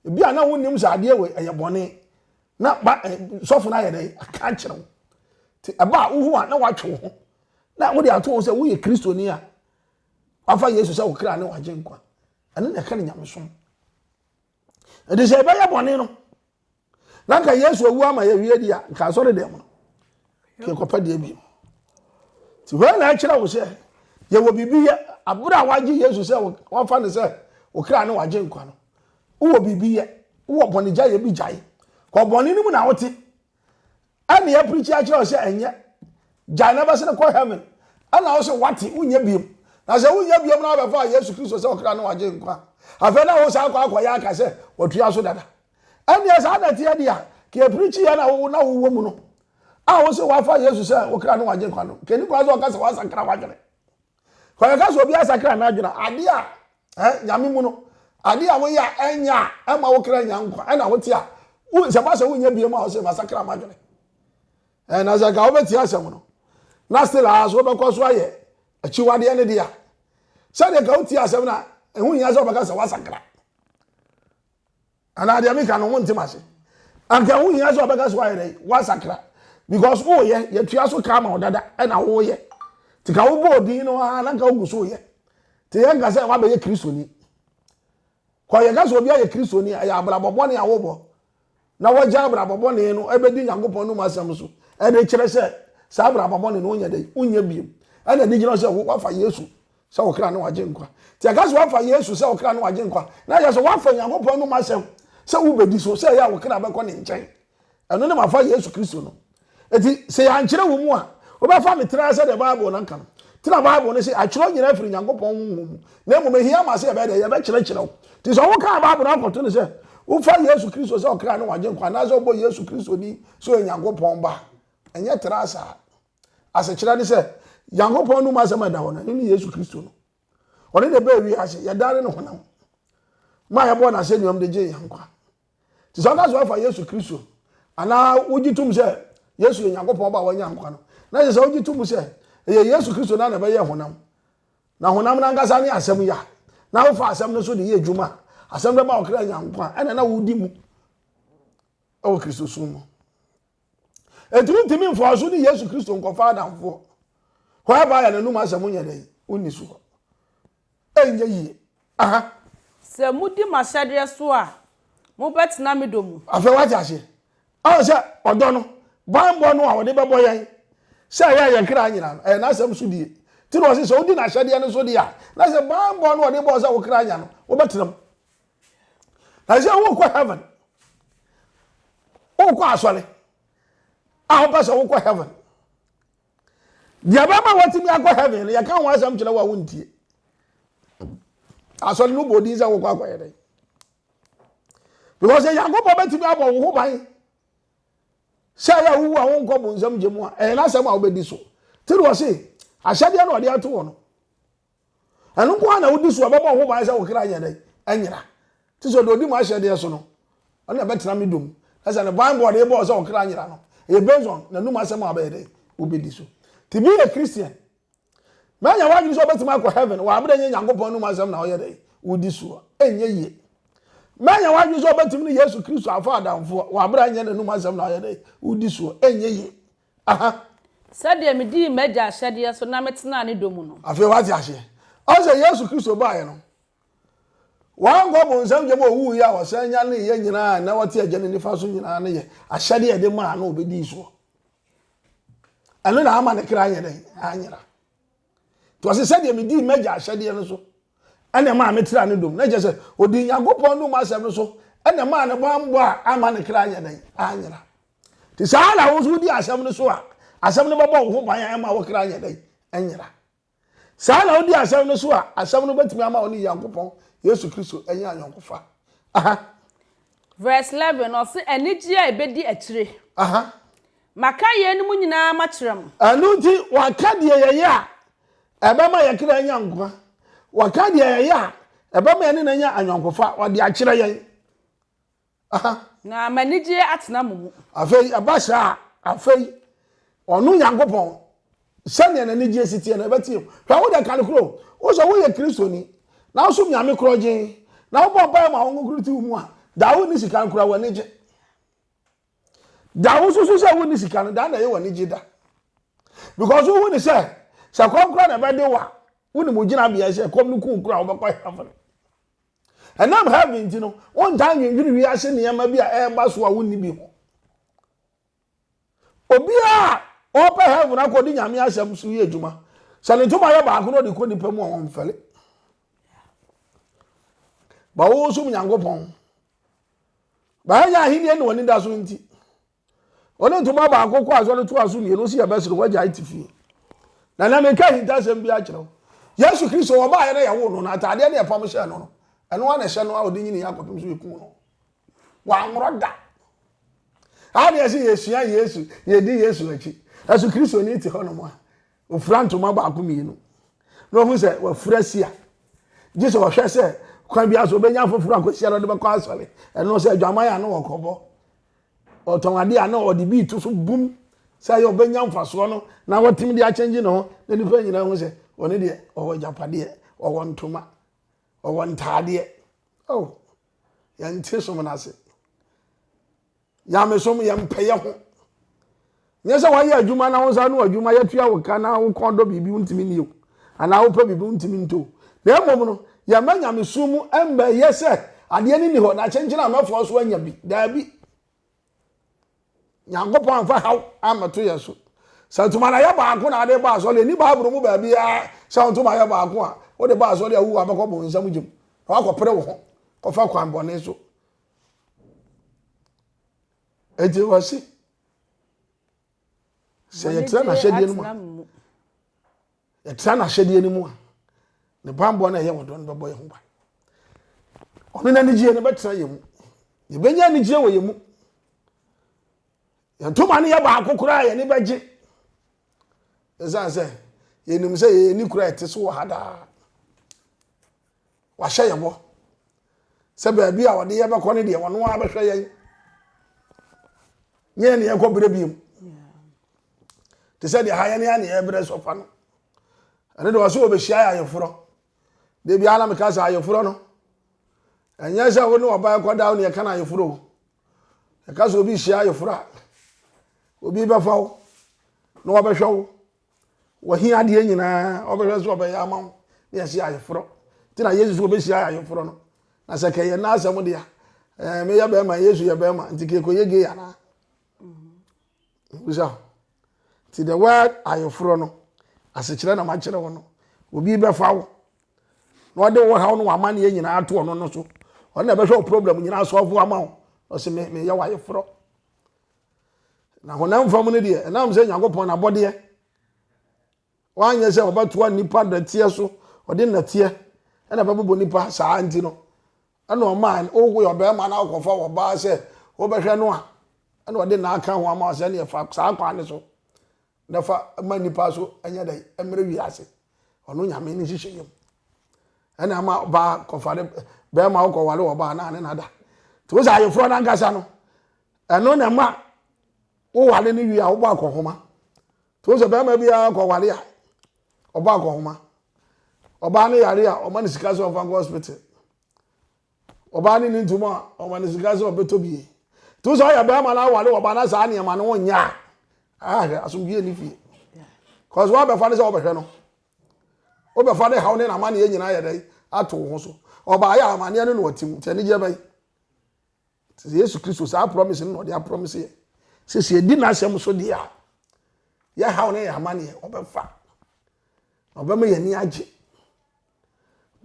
Ebi a na wonnim sɛ adeɛ wei ɛyɛ bɔne na ba eh, sɔfo no ayɛ dɛ aka akyerɛ wo. Nti ɛba a wohu a na woatwe wo ho na wode ato wo sɛ woyɛ kristoni a wafa Yesu sɛ wo kra ne wagye nkwa. Ɛno na ɛka ne nyamesom. Ɛde sɛ ɛbɛyɛ bɔne no na nka Yesu awu ama yɛwie di a nka asɔre dɛm no yɛkɔpɛ deɛ bio. Nti wei na ɛkyerɛ wo sɛ yɛwɔ biribi yɛ abere a wagye Yesu sɛ wafa no sɛ wo kra ne wagye nkwa no. Wowɔ biribi yɛ, wowɔ bɔne gyaeɛ bi gyae. Kɔ bɔne no mu na wote. Ɛna yɛapirikyi akyerɛ wo sɛ ɛnyɛ. Gyae na bɛsene kɔ heaven. Ɛna wo sɛ wate, wonyɛ biom. Na sɛ wonyɛ biom na wabɛfa Yesu Kristo sɛ ɔkra ne wagye nkwa. Afei na wo saa akɔ akɔyɛ aka sɛ watua so dada. Ɛnneɛ saa na ɛteɛ deɛ a, ka yɛpirikyi yɛ na wo na wowɔ mu no. A wo sɛ wafa Yesu sɛ wo kra ne wagye nkwa no. Kɛni kwan sɛ ɔka sɛ wasakra wadwene. Kɔ yɛka sɛ obi asakra n'adwene a, adeɛ a Eh, nyame mu no, ade a woyɛ a ɛnyɛ a ɛma wo kra nya nkwa ɛna wote a, wo sɛ ba sɛ wonyɛ bie mu a wosɛ masakra m'adwene. Eh, na sɛ nka wobɛtie asɛm no, na still a so wobɛkɔ so ayɛ akyiwadeɛ no deɛ a, sɛdeɛ nka wotie asɛm no a, ɛho hia sɛ wobɛka sɛ woasakra. Anaa deɛ meka no wonte m'ase. Anka ɛho hia sɛ ɔbɛka sɛ wayɛ dɛ wasakra because woyɛ yɛtua so ka ama wo dada ɛna woyɛ nti ka wobɔ odin no ara na nka wogu so yɛ nti yɛnka sɛ wabɛyɛ kristoni kɔ yɛka sɛ obi ayɛ kristoni ɛyɛ abrabɔ bɔne a wobɔ na wɔgya abrabɔ bɔne no ɛbɛdi nyankopɔn no mu asɛm so ɛde kyerɛ sɛ saa abrabɔ bɔne no wonyɛ dɛ wonyɛ biom ɛna ɛde gyina sɛ wafa yesu sɛ wo kra ne wagye nkwa. Nti ɛka sɛ wafa Yesu sɛ wo kra ne wagye nkwa, na yɛ sɛ wafa Nyankopɔn anom asɛm sɛ wobɛdi so sɛ ɛyɛ a wo kra bɛkɔ ne nkyɛn. Ɛno ne mafa Yesu Kristo no. Enti sɛ yɛankyerɛ wo mu a, wobɛfa no tra sɛdeɛ Bible no nka no. Tena Bible no se atwerɛ nyinaa firi Nyankopɔn honhom mu, na mmom ɛhia ma sɛ yɛbɛyɛ dɛ yɛbɛkyerɛkyerɛ wo. Nti sɛ wokaa Bible no akɔto no sɛ wofa Yesu Kristo sɛ ɔkra ne wagye nkwa anaasɛ wobɔ Yesu Kristo din sɛ ɔyɛ Nyankopɔn ba a, ɛnyɛ tra saa. Asekyerɛ ne sɛ, Nyankopɔn anom asɛm a ɛda hɔ no, ɛno ne Yesu Kristo no. Ɔno na ɛbɛɛ wiase, yɛdane ne honam ma yɛbɔɔ n'asɛnnuam de gyee yɛn nkwa. Nti sɛ ɔka sɛ wafa Yesu Kristo anaa wogye tom sɛ Yesu yɛ Nyankopɔn ba a wanya nkwa no, na kyerɛ sɛ wogye tom sɛ ɛyɛ Yesu Kristo na na ɛbɛyɛ honam. Na honam no ankasa ne asɛm yɛ a, na wofa asɛm no so de yɛ adwuma a, asɛm bɛma ɔkra anya nkwa, ɛna na wodi mu wɔ Kristosom mu. Enti wontumi mfa so ne Yesu Kristo nkɔfa adamfoɔ. Whereby a n'anum asɛm nyɛ dɛn? Wonni soɔ. Ɛnyɛ yie. Aha. Sɛ modi m'ahyɛdeɛ so a, mobɛtena me dɔ mu. Afei wate aseɛ. Ɔn sɛ ɔdɔ no, banbɔ no a ɔde bɛbɔ yɛn sɛ ɛyɛ a yɛn kra nyina no, ɛyɛ n'asɛm so die. Nti na ɔse sɛ wodi n'ahyɛdeɛ no so deɛ a, na sɛ banbɔ no a ɔde bɔɔ sɛ wo kra nya no, wobɛtena mu. Na sɛ wokɔ heaven, wokɔ asɔre a wopɛ sɛ wokɔ heaven. Deɛ bɛma watumi akɔ heaven no, yɛka ho asɛm kyerɛ wo a wontie. Asɔre no bɔ din sɛ wokɔ akɔyɛ dɛn? Because Nyankopɔn bɛtumi abɔ wo ho ban sɛ ɛyɛ a wowu a wonkɔ bonsam gye mu a, ɛyɛ n'asɛm a wobɛdi so. Ti na ɔse ahyɛdeɛ na ɔde ato hɔ no. Ɛno nko ara na wodi so a ɛbɛbɔ wo ho ban sɛ wo kra nyɛ dɛn? Ɛnyera. Te sɛ deɛ ɔdi m'ahyɛdeɛ so no, ɔno na ɛbɛtena me dɔ mu. Na sɛ ne banbɔ a ɔde bɔɔ sɛ wo kra nyera no, ɛyɛ based on n'anum asɛm a wobɛyɛ dɛn? Wobɛdi so. Nti be a Christian. Manya w'adwene sɛ wobɛtumi akɔ heaven wɔ abere nyɛ Nyankopɔn anum asɛm na woyɛ dɛn? Wodi so a, ɛnyɛ yie. Manya w'adwene sɛ wobɛtumi ne Yesu Kristo afa adamfoɔ wɔ abere anyɛ n'anum asɛm na woyɛ dɛn? Wodi so a, ɛnyɛ yie. Aha. Sɛdeɛ medii m'Agya ahyɛdeɛ so na metenaa ne dɔ mu no. Afei wate aseɛ. Ɔn sɛ Yesu Kristo baeɛ no, wankɔ bonsam gyam a ɔwuiɛ a ɔsan nyaneeɛ nyinaa a na ɔte Agya no nifa so nyinaa no yɛ ahyɛdeɛ a ɛde maa no a ɔbɛdii soɔ. Ɛno na ama ne kra anyɛ dɛn? Anyera. Nti ɔse sɛdeɛ medii m'agya ahyɛdeɛ no so ɛna ɛmaa metraa ne dom. Na kyerɛ sɛ ɔdii Nyankopɔn nom asɛm no so ɛna ɛmaa ne bammɔ a ama ne kra anyɛ dɛn? Anyera. Nti saa na wo nso wodi asɛm no so a, asɛm no bɛbɔ wo ho ban a ɛma wo kra nyɛ dɛn? Ɛnyera. Saa na wodi asɛm no so a, asɛm no bɛtumi ama wo ne Nyankopɔn, Yesu Kristo, anya ayɔnkofa. Aha. Verse 11, ɔse, anigyeɛ a ɛbɛdi akyire. Aha. Maka yeinom nyinaa makyerɛ mo. Ɛno nti, waka deɛ yɛyɛ a ɛbɛma yɛn kra anya nkwa. Waka deɛ yɛyɛ a ɛbɛma yɛne no anya ayɔnkofa. Ɔde akyerɛ yɛn. Na m'anigyeɛ atena mo mu. Afei ɛba saa a, afei ɔno Nyankopɔn, sɛdeɛ n'anigyeɛ si teɛ no, ɛbɛteɛ mu. Hwɛ, wo deɛ ka no korɔ o, wo sɛ woyɛ Kristoni, na wosom Nyame korɔgyenn, na wobɔ mpaeɛ ma Honhom Kronkron te wo mu a, da wonni sika no koraa w'ani gye. Da wosusu sɛ wonni sika no, da na ɛyɛ w'ani gye da. Because wohu ne sɛ, sɛ kɔm koraa na ɛbɛde wo a, wonim wo gyinabea sɛ kɔm no ku wo koraa wobɛkɔ heaven. Ɛnam heaven nti no, wontaa ndwendwene wiase nneɛma bi a ɛreba so a wonni bi ho. Obiara a ɔpɛ heaven akɔ de Nyame asɛm so yɛ adwuma. Sɛ ne ntoma yɛ baako na ɔde kɔ nipa mu a ɔmfɛle. Ba wo som Nyankopɔn. Ba ɛnyɛ ahenni ne w'ani da so nti. Ɔne ntoma baako kɔ asɔre toa so mmienu si yɛbɛsere wagyae te fie. Na na meka ahintasɛm bi akyerɛ wo. Yesu Kristo ɔbaeɛ na yɛwoo no no ataadeɛ ne ɛpam hyɛɛ no no ɛno ara na ɛhyɛ no a ɔde nyini akɔpem so yɛkum no. Wanworɔ da. A ne yɛse yɛsua Yesu, yɛdi Yesu akyi. Ɛso Kristoni te hɔnom a ofura ntoma baako mmienu na ɔhu sɛ wafura si a gye sɛ ɔhwɛ sɛ kwan bi aso ɔbɛnya foforɔ akɔsia na ɔde bɛkɔ asɔre ɛno sɛ adwaman a na wɔkɔbɔ Ɔtɔn adeɛ a na ɔde bi to so bum sɛ ɛyɛ ɔbɛnya mfasoɔ no na watumi de akyɛngye ne ho na nipa nyinaa hu sɛ ɔne deɛ ɔwɔ agyapadeɛ, ɔwɔ ntoma, ɔwɔ ntaadeɛ. Oh, yɛnte som no ase. Nyamesom yɛmpɛyɛ ho. Nyɛ sɛ wayɛ adwuma na wo nsa ano adwuma yɛtua wo ka na wo kɔn dɔ biribi wontumi nni o anaa wopɛ biribi wontumi ntɔ o. Na mmom no, yɛmma nyamesom mu mmɛyɛ sɛ adeɛ no nni hɔ na kyenkyen a mɛfoa so anya bi. Daabi. Nyankopɔn amfa haw ammɛto yɛn so. Sɛ ntoma na yɛ baako na ade ba asɔre, ɛni Bible mu baabiara sɛ ntoma yɛ baako a wode ba asɔre a wuwu abɛkɔ bonsam gyem na wakɔpere wo ho kɔfa kwan bɔne so. Enti wɔse sɛ yɛtra n'ahyɛdeɛ no mu a yɛtra n'ahyɛdeɛ no mu a ne bammɔ no a ɛyɛ wɔdɔ no bɛbɔ yɛn ho ban. Ɔno n'anigyeɛ no bɛtena yɛn mu. Yɛbɛnya anigyeɛ wɔ yɛn mu. Yɛn ntoma no yɛ baako koraa yɛn ani bɛgye. Ɛsiane sɛ yɛnim sɛ yɛn ani kura ɛte so wɔ ha daa. Wahyɛ yɛn bɔ sɛ baabi a ɔde yɛn bɛkɔ no deɛ ɔno ara bɛhwɛ yɛn. Nyɛ yɛn ne yɛkɔ berɛ biom. Te sɛ deɛ ha yɛn ne yɛbrɛ sɔfa no. Ɛno deɛ ɔsɛ wɔbɛhyia yɛ ayeforɔ. De biara na meka sɛ ayeforɔ no ɛnyɛ sɛ wo ne ɔbaa kɔda wo ne yɛka no ayeforɔ o. Yɛka sɛ obi hyia ayeforɔ a obi bɛfa wo na wɔbɛhwɛ wo W'ahiadeɛ nyinaa ɔbɛhwɛ sɛ ɔbɛyɛ ama wo na yɛsi ayeforɔ. Nti na Yesu sɛ ɔbɛhyia ayeforɔ no. Na sɛ kɛyɛ nna asɛm deɛ a, ɛɛ meyɛ bɛrima, Yesu yɛ bɛrima, nti kɛkɔyɛ gay anaa? Bisa. Nti the word ayeforɔ no, asekyerɛ na makyerɛ wo no. Obi bɛfa wo na ɔde wo haw no w'amanneɛ nyinaa ato ɔno no so. Ɔno na ɛbɛhwɛ wo problem nyinaa sɔfo ama wo. Ɔsɛ me meyɛ w'ayeforɔ. Na honam fam no deɛ, ɛnam sɛ Nyankopɔn n'abɔdeɛ wanyɛ sɛ ɔbɛtoa nnipa nnɛteɛ so, ɔde nnɛteɛ ɛna ɛbɛbobɔ nnipa saa nti no, ɛna ɔmaa woyɛ ɔbarima na wokɔfa ɔbaa sɛ wobɛhwɛ no a, ɛna ɔde na aka ho ama sɛ ɛne ɛfa saa kwan no so na fa ma nnipa so ɛnyɛ dɛ mmerɛ wiase. Ɔno Nyame ne nhyehyɛeɛ mu. Ɛna ama ɔbaa kɔfare bɛrima wokɔware ɔbaa na ne nada. Nti wo sɛ ayeforɔ no ankasa no, Ɛno na ɛma woware no wie a wobɔ akɔnhoma. Nti wo sɛ bɛrima biara kɔware a ɔbɔ akɔnhoma. Ɔbaa no yare a ɔma no sika sɛ ɔmfa nkɔ hospital. Ɔbaa no ni ntoma a ɔma no sika sɛ ɔbɛtɔ bie. Nti wo sɛ ɔyɛ bɛrima no aware ɔbaa na saa nneɛma no wonyɛ a ahwɛ asomdwie ne fie. Cause woabɛfa no sɛ wobɛhwɛ no. Wobɛfa ne haw ne n'amanneɛ nyinaa yɛ dɛn ato wo ho so. Ɔbaayɛ a amanneɛ no na ɔte mu. Nti anigyeɛ bɛn? Nti Yesu Kristo saa promise no na ɔde apromise yɛ. Sɛ sɛ yɛdi n'asɛm so deɛ a, yɛ haw ne yɛ amanneɛ ɔbɛfa. Na ɔbɛma yɛn ani agye.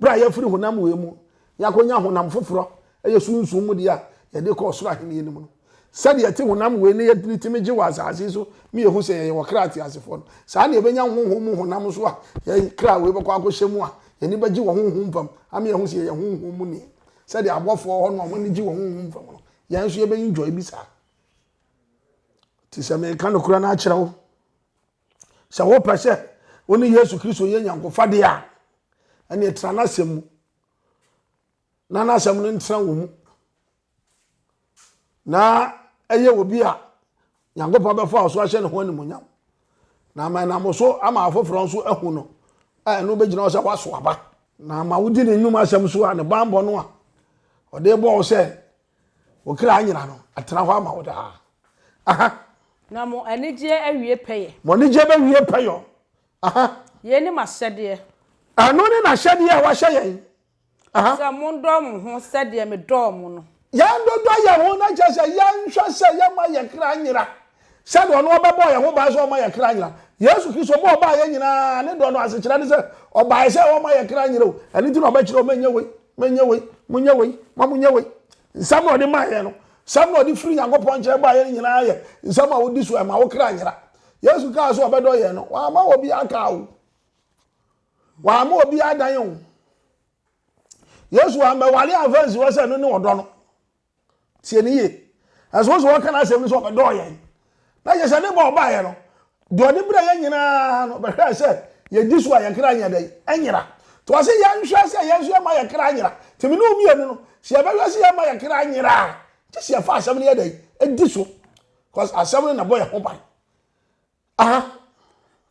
Berɛ a yɛafiri honam wei mu na yɛakɔnya honam foforɔ, ɛyɛ sunsum mu deɛ a yɛde kɔ ɔsoro ahennie no mu no, sɛdeɛ ɛte honam wei ne yɛtumi tumi gye wɔ asase yi so ma yɛhu sɛ yɛyɛ ɔkra ateasefoɔ no, saa na yɛbɛnya honhom mu honam nso a yɛn kra wei bɛkɔ akɔhyɛ mu a yɛn ani bɛgye wɔ honhom fam ama yɛahu sɛ yɛyɛ honhom mu ni. Sɛdeɛ abɔfoɔ wɔ hɔ no a wɔn ani gye wɔ honhom fam no, yɛn nso yɛbɛ enjoy bi saa. Nti sɛ meka nokorɛ no akyerɛ wo, Sɛ wopɛ sɛ wo ne Yesu Kristo yɛ nyankofa deɛ a, ɛneɛ tena n'asɛm mu na n'asɛm no ntena wo mu na ɛyɛ obi a Nyankopɔn bɛfa wo so ahyɛ ne ho animuonyam na ama ɛnam so ama afoforɔ nso ahu no a ɛno bɛgyina hɔ sɛ woaso aba na ama wodi ne nnwuma asɛm so a ne banbɔ no a ɔde bɔ wo sɛ Wo kra anyera no, atena hɔ ama wo daa. Aha. Na mo anigyeɛ awie pɛyɛ. Mo anigyeɛ bɛwie pɛyɔ. Aha. Yei ne m'ahyɛdeɛ. Ɛno ne n'ahyɛdeɛ a wahyɛ yɛn. Aha. Sɛ monnɔ mo ho sɛdeɛ medɔɔ mo no. Yɛndodɔ yɛn ho na kyerɛ sɛ yɛnhwɛ sɛ yɛmma yɛn kra nyera sɛdeɛ ɔno ɔbɛbɔɔ yɛn ho ban sɛ ɔmma yɛn kra nyera. Yesu Kristo bɔ ɔbaa yɛn nyinaa ne dɔ no asekyerɛ ne sɛ ɔbaeɛ sɛ ɔmma yɛn kra nyera o. Ɛno nti na ɔbɛkyerɛ o mɛnyɛ wei, mɛnyɛ wei, monyɛ wei, ma monyɛ wei. Nsɛm na ɔde maa yɛn no, nsɛm na ɔde firi Nyankopɔn nkyɛn baa yɛn nyinaa yɛ nsɛm a wodi so ɛma wo kra nyera. Yesu kaa sɛ ɔbɛdɔ yɛn no, wamma obiara kaa o. Wamma obiara dan o. Yesu ammɛwale amfa nsi hɔ sɛ ɛno ne ɔdɔ no. Tie ne yie. Ɛnso wo sɛ wɔka n'asɛm no sɛ ɔbɛdɔɔ yɛn. Na kyerɛ sɛ ne ba ɔbaeɛ no, deɛ ɔde brɛ yɛn nyinaa no, bɛhwɛɛ sɛ yɛdi so a yɛn kra nyɛ dɛn? Ɛnyera. Nti ɔse yɛnhwɛ sɛ yɛn nso yɛmma yɛn kra nyera. Nti me ne wo mmienu no, sɛ yɛbɛhwɛ sɛ yɛmma yɛn kra nyera a, gye sɛ yɛfa asɛm no yɛ dɛn? Ɛdi so. Because asɛm no na ɛbɔ yɛn ho ban. Aha.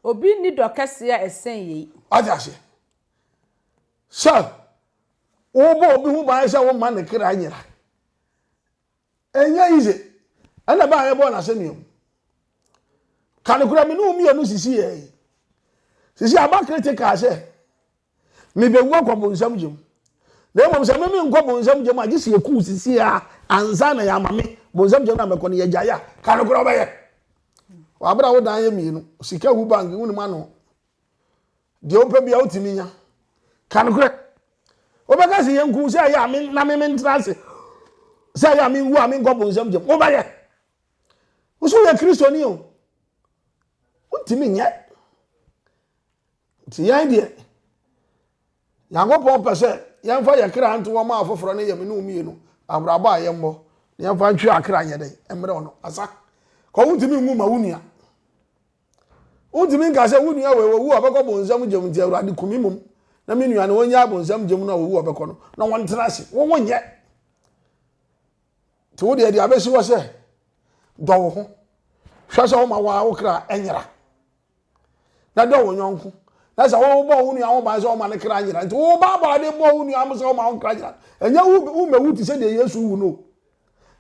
Obi nni dɔ kɛseɛ a ɛsɛn yei. Wate aseɛ? Sɛ wobɔ obi ho ban sɛ womma ne kra nyera. Ɛnyɛ easy. Ɛna baa yɛbɔɔ n'asɛnnua mu. Ka no kora me ne wo mmienu sisi yɛ yi. Sisi aba critical sɛ mebɛwu akɔ bonsam gyem. Na mmom sɛ me menkɔ bonsam gyem a gye sɛ yɛku sisi a ansa na yɛama me bonsam gyem na mɛkɔ no yɛgyae a ka no kora wobɛyɛ. Wabra wo dan yɛ mmienu sika wu bank wonim ano. Deɛ wopɛ bia wotumi nya. Ka nokorɛ. Wobɛka sɛ yɛnku sɛ ɛyɛ a me na me mentena ase sɛ ɛyɛ a menwu a menkɔ bonsam gyam. Wobɛyɛ. Wo so woyɛ Kristoni o. Wontumi nyɛ. Nti yɛn deɛ Nyankopɔn pɛ sɛ yɛmfa yɛn kra nto hɔ ma afoforɔ ne yɛ me ne wo mmienu abrabɔ a yɛmmɔ na yɛmfa ntwe akra nyɛ dɛn mmerɛ ɔno asa. Kɔ wontumi nwu ma wo nua. Wontumi nka sɛ wo nua wei owu a ɔbɛkɔ bonsam gyam nti Awurade ku me mmom na me nua no ɔnyaa bonsam gyam no a owu a ɔbɛkɔ no na wɔntena ase. Wo wo nyɛ. Nti wo deɛ deɛ abɛsi hɔ sɛ dɔ wo ho. Hwɛ sɛ woma wo a wo kra nyera. Na dɔ wo yɔnko. Na sɛ wobɔ wo nua ho ban sɛ ɔma ne kra nyera. Nti wo ba bɔ ade bɔ wo nua ho sɛ ɔma wo kra nyera. Ɛnyɛ wo wo mɛwu te sɛ deɛ Yesu wu no.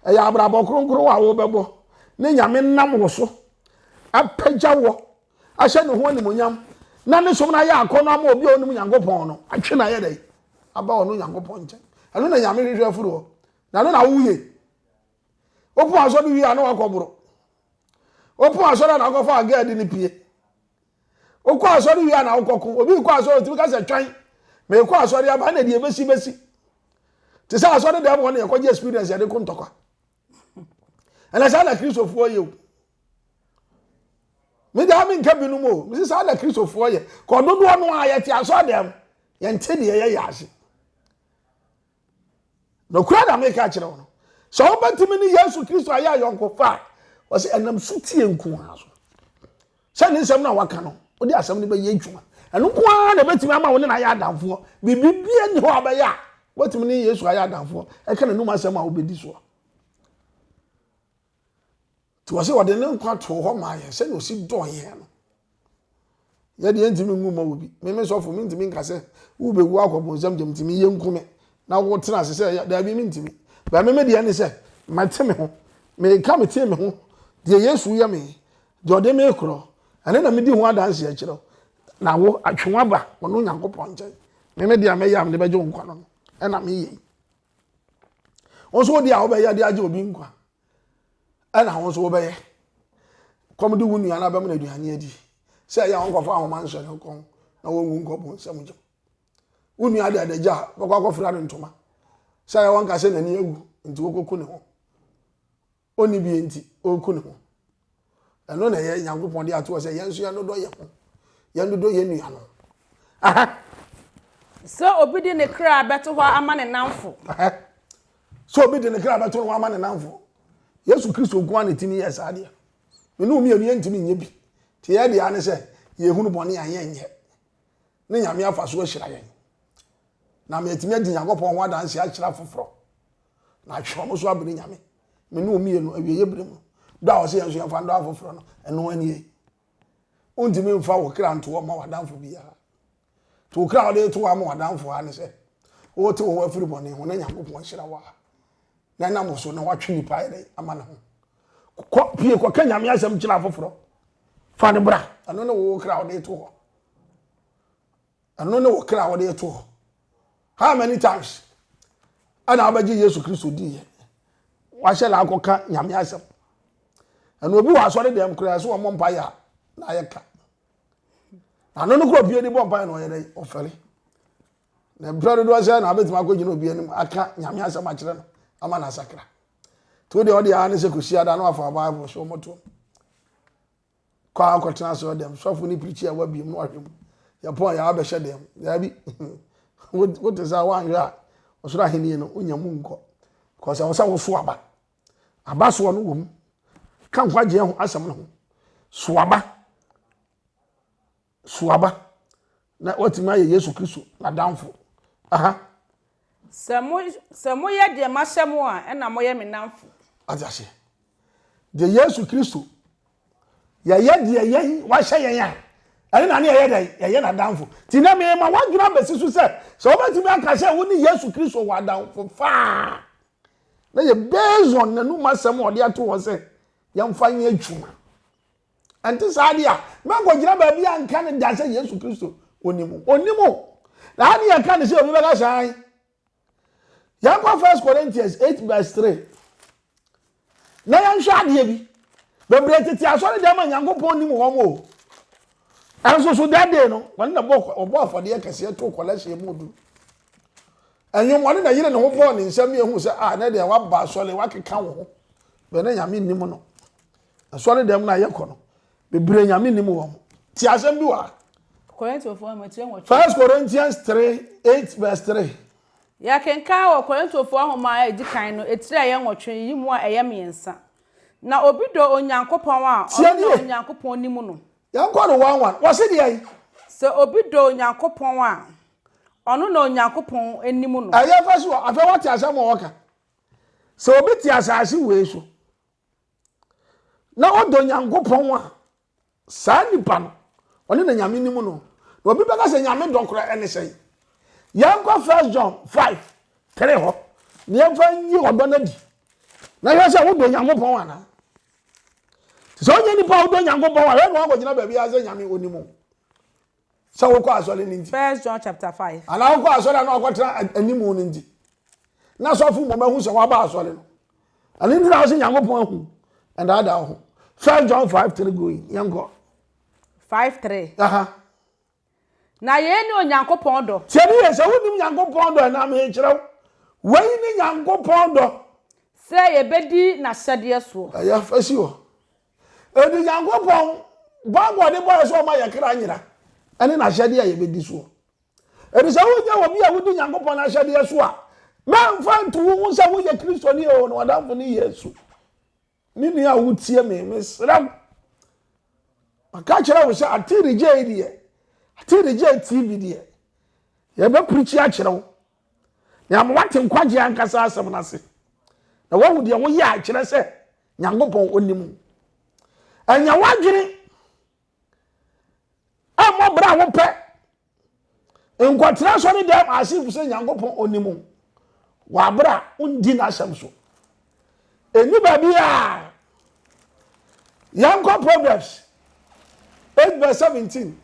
Ɛyɛ abrabɔ kronkron a wobɛbɔ ne Nyame nam wo so apagya wɔ ahyɛ ne ho animonyam na ne som no ayɛ akɔnnɔ ama obi a ɔnim Nyankopɔn no atwe no ayɛ dɛn aba ɔno Nyankopɔn nkyɛn. Ɛno na Nyame hwehwɛ afiri hɔ. Na ɛno na woyɛ. Wopɔn asɔre wie a na wakɔ boro. Wopɔn asɔre a na akɔfa agɛ de ne pie. Wokɔ asɔre wie a na wokɔko. Obi kɔ asɔre otumi ka sɛ twɛn. Mekɔ asɔre aba na deɛ ebesi besi. Te sɛ asɔre dɛm hɔ na yɛkɔgye experience yɛde ko ntɔkwa. Ɛna saa na Kristofoɔ yɛ o. Me daa menka binom o. Mese saa na Kristofoɔ yɛ. Kɔ dodoɔ no a yɛte asɔre dɛm. Yɛnte deɛ yɛyɛ ase. Nokorɛ na meka kyerɛ wo no, sɛ wobɛtumi ne Yesu Kristo ayɛ ayɔnkofa a, ɔsɛ ɛnam sotie nko ara so. Sɛ ne nsɛm no a waka no, wode asɛm no bɛyɛ adwuma. Ɛno nko ara na ɛbɛtumi ama wo ne no ayɛ adamfoɔ. Biribi biara nni hɔ a wobɛyɛ a wobɛtumi ne Yesu ayɛ adamfoɔ ɛka n'anom asɛm a wobɛdi soɔ. Nti wɔsɛ wɔde ne nkwa too hɔ maa yɛn sɛnea ɔsi dɔɔ yɛn no. Yɛ deɛ ntumi ngu mma obi. Me me sɔfo mentumi nka sɛ wobɛwu akɔ bonsam gyam nti meyɛ nku me na wotena ase sɛ daabi mentumi. Bɛn me me deɛ ne sɛ mate me ho. Meka metee me ho deɛ Yesu yɛ me deɛ ɔde me korɔ. Ɛno na medi ho adanseɛ kyerɛ wo. Na wo, atwe wo aba ɔno Nyankopɔn nkyɛn. Me me deɛ a mɛyɛ a mede bɛgye wo nkwa no no, ɛna meyɛ yi. Wo nso wo deɛ a wobɛyɛ de agye obi nkwa, ɛna wo nso wobɛyɛ. Kɔm de wo nua no abɛma no aduane adi. Sɛ ɛyɛ a wɔnkɔfa ahoma nhyɛ ne kɔn na wɔnwu nkɔ bonsam gyam. Wo nua de adagya a, wobɛkɔ akɔfira no ntoma. Sɛ ɛyɛ wɔnka sɛ n'ani awu nti wokɔku ne ho. Ɔnni bi nti ɔreku ne ho. Ɛno na ɛyɛ Nyankopɔn de ato hɔ sɛ yɛn nso yɛnnodɔ yɛn ho, yɛnnodɔ yɛn nuanom. Aha. Sɛ obi de ne kra bɛto hɔ ama ne nnamfo. Aha. Sɛ obi de ne kra bɛto hɔ ama ne nnamfo. Yesu Kristo nko ara na ɛtumi yɛ saa deɛ. Me ne wo mmienu yɛntumi nyɛ bi. Nti yɛn deɛ ne sɛ yɛhunu bɔne a yɛnyɛ. Ne Nyame afa so ahyira yɛn. Na ama yɛatumi adi Nyankopɔn ho adanse akyerɛ afoforɔ. Na atwe wɔn so abere Nyame. Me ne wo mmienu awieeɛ berɛ mu. Dɔ a ɔsɛ yɛn nso yɛmfa ndɔ afoforɔ no, ɛno anie. Wontumi mfa wo kra nto hɔ ma w'adamfo biara. Nti wo kra a wode to hɔ ama w'adamfo ara ne sɛ wote wo ho afiri bɔne ho na Nyankopɔn ahyira wo a na ɛnam wo so na watwe nipa ayɛ dɛn ama ne ho. Kɔ pie kɔka Nyame asɛm kyerɛ afoforɔ. Fa no bra. Ɛno ne wo kra a wode to hɔ. Ɛno ne wo kra a wode to hɔ. How many times ɛna wobɛgye Yesu Kristo diiɛ? Wahyɛ na akɔka Nyame asɛm. Ɛna obi wɔ asɔre dɛm koraa sɛ wɔmmɔ mpaeɛ a na ayɛ ka. Na ano no kora opie de bɔ mpaeɛ na ɔyɛ dɛ ɔfɛre. Na mprɛ dodoɔ sɛ na wobɛtumi akɔgyina obi anim aka Nyame asɛm akyerɛ no ama no asakra. Nti wo deɛ ɔde ara ne sɛ kɔsi ada na wafa Bible so wɔmɔtoɔ. Kɔ a kɔtena asɔre dɛm sɔfo ne pirikyi a wabiem na wahwɛ mu. Yɛpɔn yɛ abɛhyɛ dɛm. Daabi. Wote sɛ woanhwɛ a ɔsoro ahenni no wonya mu nkɔ. Because ɛwɔ sɛ woso aba. Aba soɔ no wɔ mu. Ka nkwagyeɛ ho asɛm no ho. So aba. So aba. Na watumi ayɛ Yesu Kristo n'adamfo. Aha. Sɛ mo, sɛ moyɛ deɛ mahyɛ mo a, ɛnna moyɛ me nnamfo. Ate aseɛ? Deɛ Yesu Kristo yɛyɛ deɛ yɛn wahyɛ yɛn a, ɛne na ne yɛyɛ dɛn? Yɛyɛ n'adamfo. Nti na mema w'adwene abɛsi so sɛ, sɛ wobɛtumi aka sɛ wo ne Yesu Kristo wɔ adamfo faa, na yɛ based on n'anum asɛm a ɔde ato hɔ sɛ yɛmfa nyɛ adwuma. Ɛnte saa deɛ a, mɛnkɔgyina baabi a nka no da sɛ Yesu Kristo onim wo. Onim wo. Na ha ne yɛka no sɛ obi bɛka saa yi. Yɛnkɔ First Corinthians 8 verse 3. Na yɛnhwɛ adeɛ bi. Bebree tete asɔre dɛm a Nyankopɔn nim wɔn o. Ɛnso so that day no, wɔne na bɔ ɔbɔ afɔdeɛ kɛseɛ to kɔlɛhyɛ mu duru. Ɛnwom wɔne na yere ne ho bɔɔ ne nsam yɛhu sɛ ah ne deɛ waba asɔre wakeka wo ho. Bɛn na Nyame nim no. Asɔre dɛm no a yɛkɔ no, bebree Nyame nim wɔn. Ti asɛm bi wɔ ha. First Corinthians 3, 8 verse 3. Yɛkenkan wɔ Korintofoɔ nwoma a ɛdi kan no etiri a ɛyɛ nwɔtwe yi mu a ɛyɛ mmiɛnsa. Na obi dɔ Onyankopɔn a, ɔno na Onyankopɔn nim no. Yɛnkɔ no one one. Wɔse deɛ yi. Sɛ obi dɔ Onyankopɔn a, ɔno na Onyankopɔn nim no. Ɛyɛ fa so afei wate asɛm a wɔka. Sɛ obi te asase wei so na ɔdɔ Nyankopɔn a, saa nipa no, ɔne na Nyame nim no. Na obi bɛka sɛ Nyame dɔ koraa ɛne sɛn? Yɛnkɔ First John 5, 3 hɔ, na yɛmfa nyi ɔdɔ no adi. Na hwɛ sɛ wodɔ Nyankopɔn anaa. Sɛ wonyɛ nipa a wodɔ Nyankopɔn a, hwɛ na wakɔgyina baabi a sɛ Nyame onim wo. Sɛ wokɔ asɔre no nti. First John chapter 5. Anaa wokɔ asɔre a na wakɔtena anim no nti. Na sɔfo mmom ahu sɛ waba asɔre no. Ɛno nti na wose Nyankopɔn ahu. Ɛndaadaa wo ho. First John 5 3 going. Yɛnkɔ. 5 3. Aha. Na yei ne Onyankopɔn dɔ. Tiɛ ne yɛ sɛ wonim Nyankopɔn dɔ ɛna mekyerɛ wo. Wei ne Nyankopɔn dɔ. Sɛ yɛbɛdi n'ahyɛdeɛ soɔ. Ɛyɛ fa si hɔ. Enti Nyankopɔn bammɔ a ɔde bɔɔ yɛ sɛ ɔma yɛn kra nyera ne n'ahyɛdeɛ a yɛbɛdi soɔ. Enti sɛ wonyɛ obi a wodi Nyankopɔn ahyɛdeɛ so a, mɛmfa nto wo ho sɛ woyɛ Kristoni o, na w'adamfo ne Yesu. Me nua a wotie me, mesrɛ wo, maka kyerɛ wo sɛ Atirigye deɛ, Atirigye TV deɛ, yɛbɛpirikyi akyerɛ wo. Na ama woate nkwagyeɛ ankasa asɛm no ase. Na woahu deɛ woyɛ a ɛkyerɛ sɛ Nyankopɔn onim wo. Ɛnyɛ w'adwene ɛmmɔ berɛ a wopɛ. Nkɔtena asɔre dɛm as if sɛ Nyankopɔn onim wo. Wɔ aberɛ a wondi n'asɛm so. Ɛni baabi a yɛnkɔ Proverbs 8. 8 verse 17.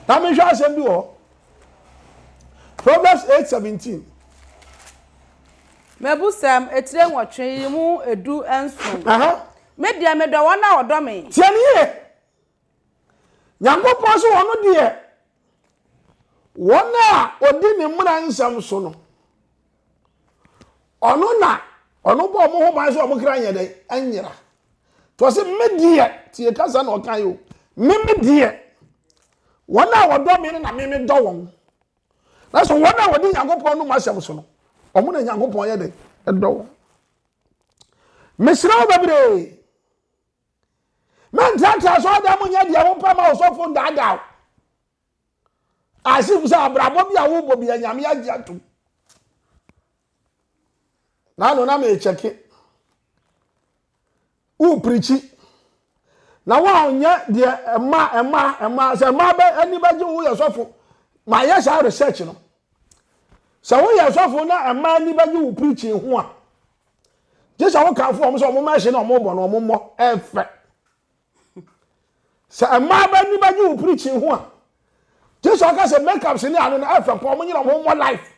Na mehwɛ asɛm bi wɔ hɔ. Proverbs 8 17. Mebusɛm, etire nwɔtwe, yi mu 17. Me deɛ, medɔ wɔn a wɔdɔ me. Tie ne yie. Nyankopɔn so wɔn deɛ, wɔn a wɔdi ne mmara nsɛm so no, ɔno na ɔno bɔ wɔn ho ban sɛ wɔn kra nyɛ dɛ ɛnyera. Nti ɔse me deɛ, tie kasa na ɔka yi o, me me deɛ, wɔn a wɔdɔ me no na me me dɔ wɔn. Na so wɔn a wɔdi Nyankopɔn nom asɛm so no, wɔn na Nyankopɔn yɛ dɛ ɛdɔ wɔn. Mesrɛ wo bebree, mɛntratra asɔredan mu nyɛ deɛ wopɛ ma ɔsɔfo ndaadaa wo. As if sɛ abrabɔ bi a wobɔ bi a Nyame agye atom. N'ano na mekyɛke. Wo pirikyi. Na wo a ɔnyɛ deɛ ɛma ɛma ɛma sɛ ɛma bɛ ani bɛgye wo yɛ sɔfo. Ma yɛ saa research no. Sɛ woyɛ sɔfo na ɛma ani bɛgye wo preaching ho a, gye sɛ wokamfo wɔn sɛ wɔn mɛhye na wɔn bɔ na wɔn mmɔ ɛfɛ. Sɛ mmaa bɛ ani bɛgye wo preaching ho a, gye sɛ ɔka sɛ makeups ne ano no ɛfɛ pɔ wɔn nyina wɔn mmɔ life.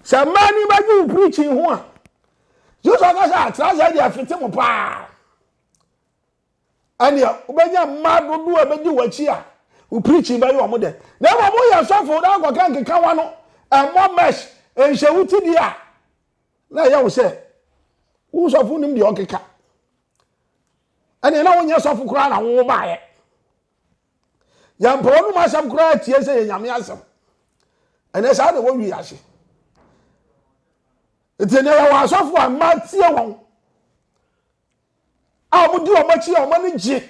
Sɛ mmaa ani bɛgye wo preaching ho a, gye sɛ ɔka sɛ atrasɛ deɛ ɛfete mo paa. Ɛneɛ wobɛnya mmaa dodoɔ a ɛbɛdi w'akyi a wo preaching bɛyɛ wɔn dɛ. Na mmom woyɛ sɔfo na akɔka nkeka w'ano, ɛmmɔ mesh, nhyɛ wo ti deɛ a, na ɛyɛ wo sɛ wo sɔfo nim deɛ ɔkeka. Ɛneɛ na wonyɛ sɔfo koraa na wo baeɛ. Yɛmpɛ wɔnom asɛm koraa tie sɛ yɛ Nyame asɛm. Ɛnɛ saa na ɛwɔ wiase. Nti ɛnɛ yɛwɔ asɔfo a mmaa tie wɔn a wɔdi wɔn akyi a wɔn ani gye.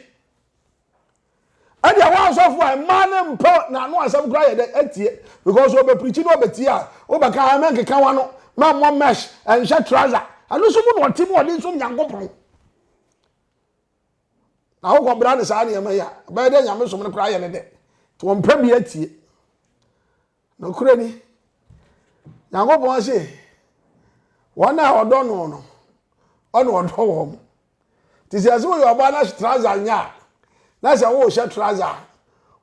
Ɛde ɛwɔ asɔfo a mmaa no mpɛ n'ano asɛm koraa yɛ dɛ atie because ɔbɛpirikyi na ɔbɛtie a wobɛka ha mɛnkeka w'ano mɛmmɔ mesh ɛnhyɛ trouser ɛno nso mu na ɔte mu ɔde nsom Nyankopɔn. Na wokɔ bra ne saa nneɛma yi a, ɛbɛyɛ dɛ nyame som no koraa yɛ ne dɛ. Nti wɔmpɛ bi atie. Nokorɛ ni, Nyankopɔn se, wɔn a ɔdɔ no no, ɔna ɔdɔ wɔn. Nti sɛ ɛsɛ woyɛ ɔbaa na trouser nyɛ a, na sɛ wohyɛ trouser a,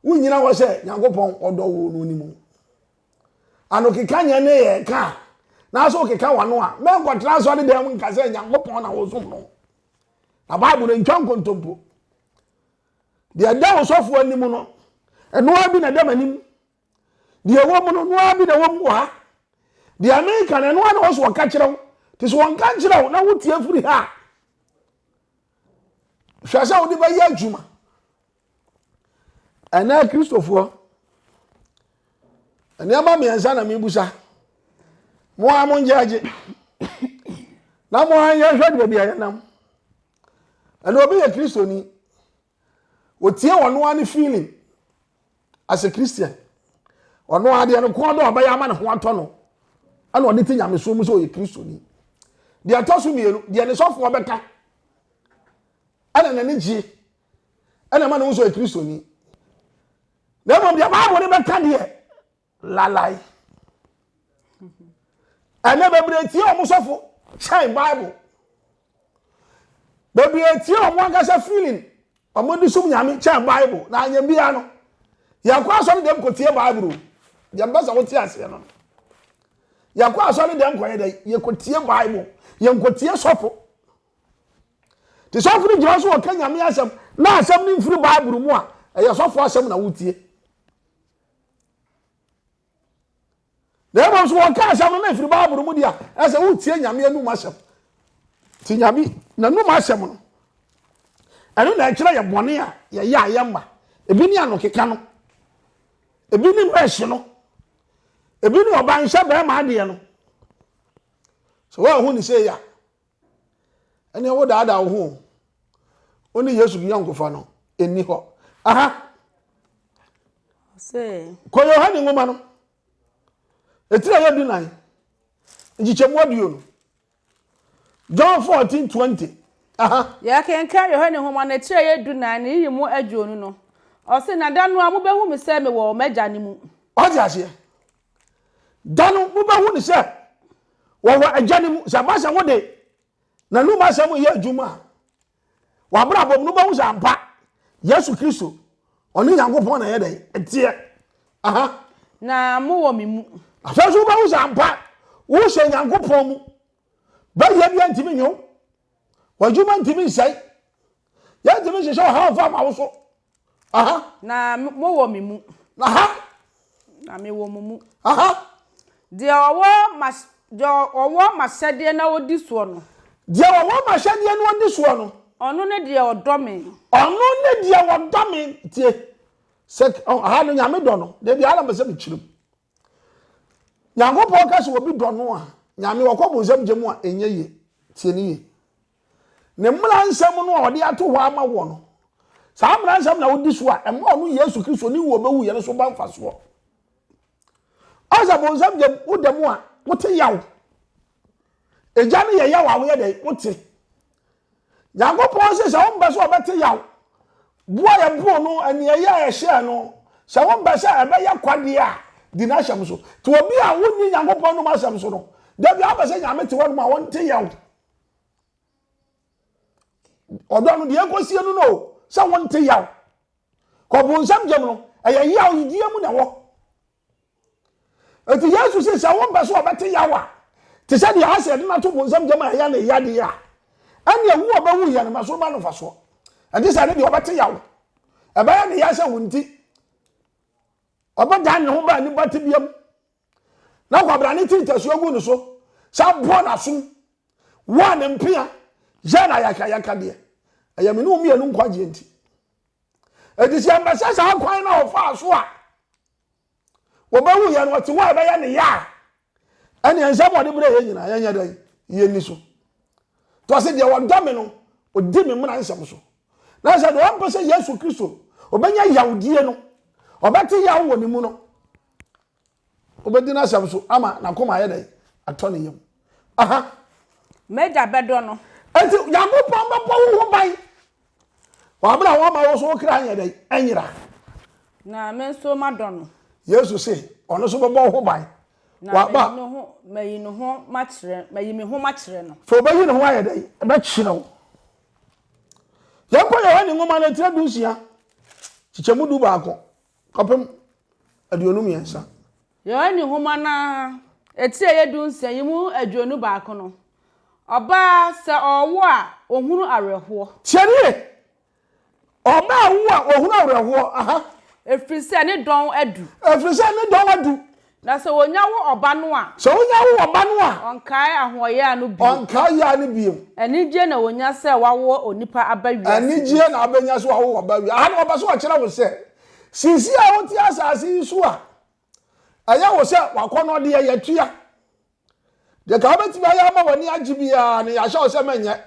wonyina hɔ sɛ Nyankopɔn ɔdɔ wo no nim. Anokeka nyɛ ne yɛ ka a, na sɛ wokeka w'ano a, mɛnkɔtena asɔre dɛm nka sɛ Nyankopɔn na wosom no. Na Bible no ntwa nkontompo. Deɛ ɛda wo sɔfoɔ anim no, ɛno ara bi na ɛda m'anim. Deɛ ɛwɔ mu no, ɛno ara bi na ɛwɔ mu wɔ ha. Deɛ meka no, ɛno ara na wɔ so wɔka kyerɛ wo. Te sɛ wɔnka nkyerɛ wo na wotie firi ha a, hwɛ sɛ wode bɛyɛ adwuma. Ɛnɛ Kristofoɔ, nneɛma mmiɛnsa na mebusa. Mo ara mo ngyɛgye. Na mo ara yɛhwɛ de baabi a yɛnam. Ɛnna obi yɛ Kristoni. Otie ɔno ara ne feeling as a Christian. Ɔno ara deɛ no kɔn dɔ ɔbɛyɛ ama ne ho atɔ no. Ɛna ɔde te nyamesom mu sɛ ɔyɛ Kristoni. Deɛ ɛtɔ so mmienu, deɛ ne sɔfoɔ bɛka ɛna n'ani gye ɛna ɛma ne ho sɛ ɔyɛ Kristoni. Na mmom deɛ Bible no bɛka deɛ lalai. Ɛnɛ bebree tie wɔn sɔfo kyɛn Bible. Bebree tie wɔn ankasa feeling wɔn de som nyame kyɛn Bible. Na anyɛ biara no, yɛkɔ asɔre dɛm kɔ tie Bible o. Deɛ mpɛ sɛ wote aseɛ no. Yɛkɔ asɔre dɛm kɔyɛ dɛ, yɛkɔ tie Bible, yɛnkɔ tie sɔfo. Te sɔfo no gyina so wɔka nyame asɛm na asɛm no mfiri Bible mu a, ɛyɛ sɔfo asɛm na wotie. Na mmom so wɔka asɛm no na ɛfiri Bible mu deɛ a, ɛsɛ wotie Nyame anum asɛm. Nti Nyame n'anum asɛm no, ɛno na ɛkyerɛ yɛ bɔne a yɛyɛ a yɛmma. Ebi ne anokeka no, ebi ne mɛhye no, ebi ne ɔba nhyɛ bɛrima adeɛ no. Sɛ woanhu ne sei a, ɛneɛ wodaadaa wo ho o. Wo ne Yesu yɔnkofa no ɛnni hɔ. Aha. Kɔ Yohane nwoma no. Ɛtiri a ɛyɛ dunan. Nkyekyɛmu aduonu. John 14 20. Aha. Yɛkenkan Yohane nwoma no etiri a ɛyɛ dunan ne yiyi mu aduonu no. Ɔse, na da no a mobɛhu me sɛ mewɔ m'agya no mu. Ɔte aseɛ. Da no mobɛhu no sɛ wɔwɔ agya no mu. Sɛ ɛba sɛ wode n'anom asɛm yɛ adwuma a, w'abrabɔ mu no wobɛhu sɛ ampa. Yesu Kristo, ɔne Nyankopɔn na ɛyɛ dɛn? Ɛteɛ. Aha. Na mowɔ me mu. Afei nso wobɛhu sɛ ampa wohyɛ Nyankopɔn mu. Bɛyɛ bia ntumi nye wo. W'adwuma ntumi nsɛe. Yɛntumi nhyehyɛ ɔhaw mfa ma wo so. Aha. Na mowɔ me mu. Aha. Na mewɔ mo mu. Aha. Deɛ ɔwɔ ma deɛ ɔwɔ m'ahyɛdeɛ na ɔdi soɔ no. Deɛ ɔwɔ m'ahyɛdeɛ na ɔdi soɔ no. Ɔno ne deɛ ɔdɔ me. Ɔno ne deɛ ɔdɔ me. Tie. Sɛ aha no Nyame dɔ no. Deɛ biara na mepɛ sɛ mekyerɛ mu. Nyankopɔn ka sɛ obi dɔ no a, Nyame ɔkɔ bonsam gya mu a ɛnyɛ yie. Tie ne yie. Ne mmara nsɛm no a ɔde ato hɔ ama wɔ no, saa mmara nsɛm na wodi so a, ɛma ɔno Yesu Kristo ne wuo bɛwu yɛn so ba mfasoɔ. Ɔsɛ bonsam gya mu, woda mu a, wote yaw. Egya no yɛ yaw a woyɛ dɛn? Wote. Nyankopɔn se sɛ wompɛ sɛ ɔbɛte yaw, boa yɛ boo no, aniɛyɛ a yɛhyɛɛ no, sɛ wompɛ sɛ ɛbɛyɛ kwa deɛ a, di n'ahyɛm so. Nti obi a wonni Nyankopɔn anom asɛm so no, da biara wopɛ sɛ Nyame te hɔnom a ɔnte yaw. Ɔdɔ no deɛ ɛkɔsie no no, sɛ wonte yaw. Kɔ bonsam gyam no, ɛyɛ yaw yidie mu na ɛwɔ. Enti Yesu se sɛ wompɛ sɛ ɔbɛte yaw a, te sɛ deɛ asɛ yɛde no ato bonsam gyam a ɛyɛ ne yadeɛ a, ɛnneɛ wu a ɔbɛwu yɛ no ma so ma no mfasoɔ. Ɛnte sɛ ne deɛ ɔbɛte yaw. Ɛbɛyɛ ne ya sɛ wo nti ɔbɛdan ne ho baa nnipa tebea mu na kwabrane tiri tasuo gu ne so sɛ aboɔ n'asom wɔɔ ne mpea yɛ no ayakayakadeɛ. Ɛyɛ me ne wo mmienu nkwagyeɛ nti. Enti sɛ yɛmpɛ sɛ saa kwan no a ɔfaa so a wɔbɛwu yɛn no ɔte hɔ a ɛbɛyɛ ne ya a, ɛnneɛ nsɛm a ɔde brɛ yɛn nyinaa yɛnyɛ dɛn? Yɛnni so. Nti ɔse deɛ ɔdɔ me no, ɔdi me mmara nsɛm so. Na sɛ deɛ ɔmpɛ sɛ Yesu Kristo ɔbɛnya yawdie no, ɔbɛte yaw wɔ ne mu no, Obedi n'asɛm so ama n'akoma ayɛ dɛn? Atɔ ne yam. Aha. M'agya bɛdɔ no. Enti Nyankopɔn bɛbɔ wo ho ban wɔ abere a wɔma wo so wo kra nyɛ dɛn? Ɛnyera. Na me nso madɔ no. Yesu se ɔno nso bɛbɔ wo ho ban. Na mayi ne ho mayi ne ho makyerɛ mayi me ho makyerɛ no. Fɛ obeyi ne ho ayɛ dɛn? Ɛbɛkyerɛ wo. Yɛnkɔ Yohane nwoma no etire 16 kyekyɛmu 11. Kɔpem 23. Yohane nwoma no ara, etire a ɛyɛ 16 yi mu 21 no, Ɔbaa, sɛ ɔrewo a, ɔhunu awerɛhoɔ. Tie nie! Ɔbaa wo a, ɔhunu awerɛhoɔ. Aha. Ɛfiri sɛ ne dɔn adu. Ɛfiri sɛ ne dɔn adu. Na sɛ wɔnya wo ɔba no a. Sɛ wonya wo ɔba no a. Ɔnkae ahoɔyaa no bio. Ɔnkae yaa no bio. Anigyeɛ na wɔnya sɛ wawo onipa aba wiase. Anigyeɛ na wobɛnya sɛ wawo ɔba wiase. Aha no ɔpɛ sɛ ɔkyerɛ wo sɛ, seesei a wote asase yi so a, ɛyɛ wo sɛ w'akɔnnɔdeɛ yɛtua. Deɛ ka wobɛtumi ayɛ ama w'ani agye biara no, yɛahyɛ wo sɛ mɛnyɛ.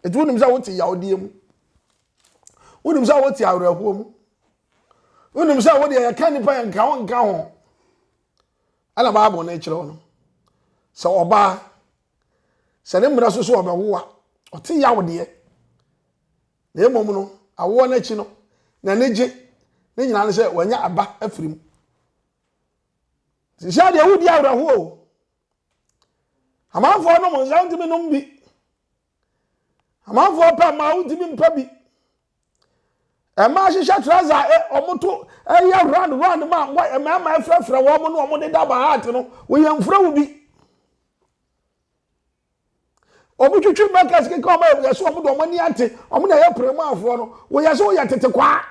Enti wonim sɛ wote yawdeɛ mu. Wonim sɛ wote awerɛhoɔ mu. Wonim sɛ wodeɛ yɛka nnipa yɛ nka wo nka ho. Ɛna Bible no kyerɛ wo no. Sɛ ɔbaa, sɛ ne mmerɛ so so ɔbɛwo a, ɔte yawdeɛ. Na mmom no, awoɔ no akyi no, n'ani gye. Ne nyinaa ne sɛ wanya aba afiri mu. Sisi adeɛ wodi awerɛhoɔ o. Amanfoɔ nom nsa wontumi nom bi. Amanfoɔ pɛ mmaa wontumi mpɛ bi. Mmaa hyehyɛ trouser ɛ wɔn to ɛyɛ round round ma mmarima ɛfrɛfrɛ wɔn no wɔn deda bahat no wɔyɛ mfrɛ wo bi. Wɔn twitwi bɛkɛs keka wɔn yɛ sɛ wɔn de wɔn ani ate wɔn na ɛyɛ prɛmaafoɔ no wɔyɛ sɛ wɔyɛ tete kwaa.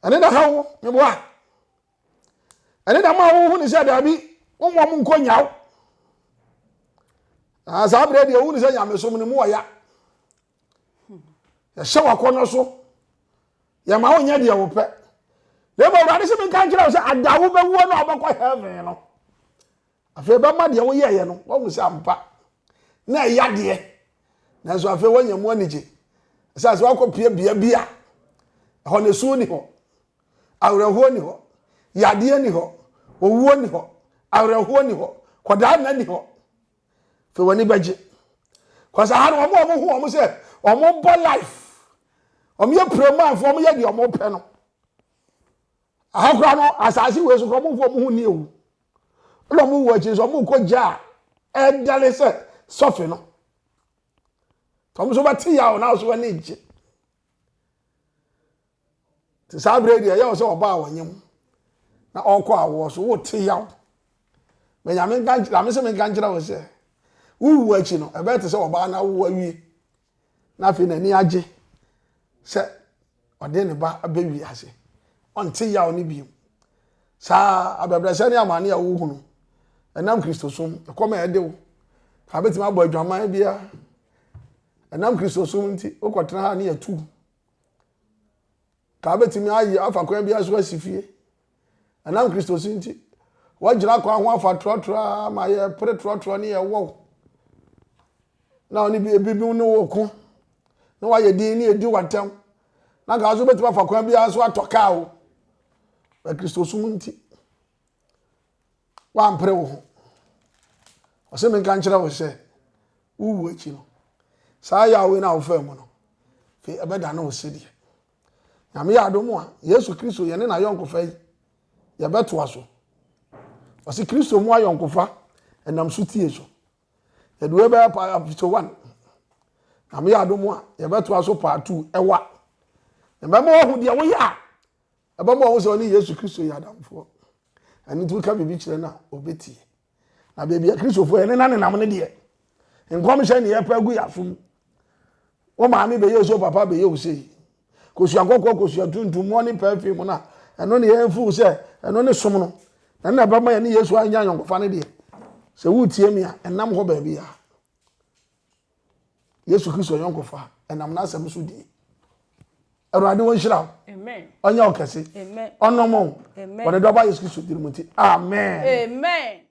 Ɛne na ha wo meboa. Ɛne na ma wohu ne sɛ daabi wonwɔ mo nkɔ nyaw. Na saa berɛ deɛ wohu ne sɛ nyamesom no mu ɔya. Yɛhyɛ wakɔnnɔ so. Yɛma wonyɛ deɛ wopɛ. Na mmom Awurade sɛ menka nkyerɛ wo sɛ ada wobɛwuo no a wobɛkɔ heaven no. Afei ɛbɛma deɛ woyɛeɛ no, woahu sɛ ampa na ɛyɛ adeɛ. Nanso afei woanya mu anigye. Ɛsɛ sɛ woakɔpie bea bi a ɛhɔ no esuo ni hɔ, awerɛhoɔ ni hɔ, yadeɛ ni hɔ, owuo ni hɔ, awerɛhoɔ ni hɔ, kɔdaa nna ni hɔ. Afei w'ani bɛgye. Kɔsɛ ha no wɔn a wɔn ho wɔn sɛ wɔn bɔ life, wɔn yɛ piremanfoɔ, wɔn yɛ deɛ wɔn pɛ no. Aha koraa no, asase wei so koraa wɔmfa wɔn ho nni ewu. Ɛna wɔn wu akyi nso wɔn kɔ gya a ɛdare sɛ sɔfe no. Tɔm nso bɛte yaw na so ani gye. Te saa berɛ deɛ ɛyɛ wo sɛ ɔbaa a ɔnyem na ɔrekɔ awoɔ so wote yaw. Ma nyame nka nkyerɛ ame sɛ menka nkyerɛ wo sɛ wowu akyi no ɛbɛyɛ te sɛ ɔbaa no awo awie na afei n'ani agye sɛ ɔde ne ba abɛ wiase ɔnte yaw no bio. Saa abɛbrɛsɛ ne amane a wohunu ɛnam Kristosom ɛkɔm a ɛde wo ka bɛtumi abɔ adwaman biara ɛnam Kristosom nti wokɔtena ha ne yɛtu Ka wobɛtumi ayɛ afa kwan biara so asi fie. Ɛnam Kristo so nti, woagyina kwan ho afa trɔtrɔ ma yɛpere trɔtrɔ ne yɛwɔw. Na ɔne bi ebi ne wo ko na wayɛ din ne edi w'atɛm. Na nka so wobɛtumi afa kwan biara so atɔ kaa o. Na Kristo som nti, woampere wo ho. Ɔsɛ menka nkyerɛ wo sɛ, wowu akyi no, saa yaw yi no a wofaa mu no, afei ɛbɛdane wo sedeɛ. Nyame yɛ adom a, Yesu Kristo yɛne n'ayɔnkofa yi, yɛbɛtoa so. Ɔse Kristo mu ayɔnkofa ɛnam so tie so. Yɛde wei bɛyɛ pa episode 1. Nyame yɛ adom a, yɛbɛtoa so part 2 ɛwa. Ɛbɛma wahu deɛ woyɛ a, ɛbɛma wahu sɛ ɔne Yesu Kristo yɛ adamfoɔ. Ɛno nti woka biribi kyerɛ no a, ɔbɛtie. Na baabi a Kristofoɔ yɛ ne na nenam no deɛ, nkɔmhyɛ ne yɛpɛ agu yɛ asom. Wo maame bɛyɛ wo sɛ wo papa bɛyɛ wo sei. Kosua kɔkɔɔ, kosua tuntum, mɔ ne perfume no a, ɛno ne yɛmfuu sɛ ɛno ne som no. Na na ɛbɛma yɛne Yesu anya ayɔnkofa no deɛ, sɛ woretie me a, ɛnam hɔ baabi a. Yesu Kristo ayɔnkofa, ɛnam n'asɛm so die. Awurade wɔnhyira wo. Ɔnyɛ wo kɛse. Ɔnom wo. Wɔde dɔba Yesu Kristo din mu nti. Amen. Amen.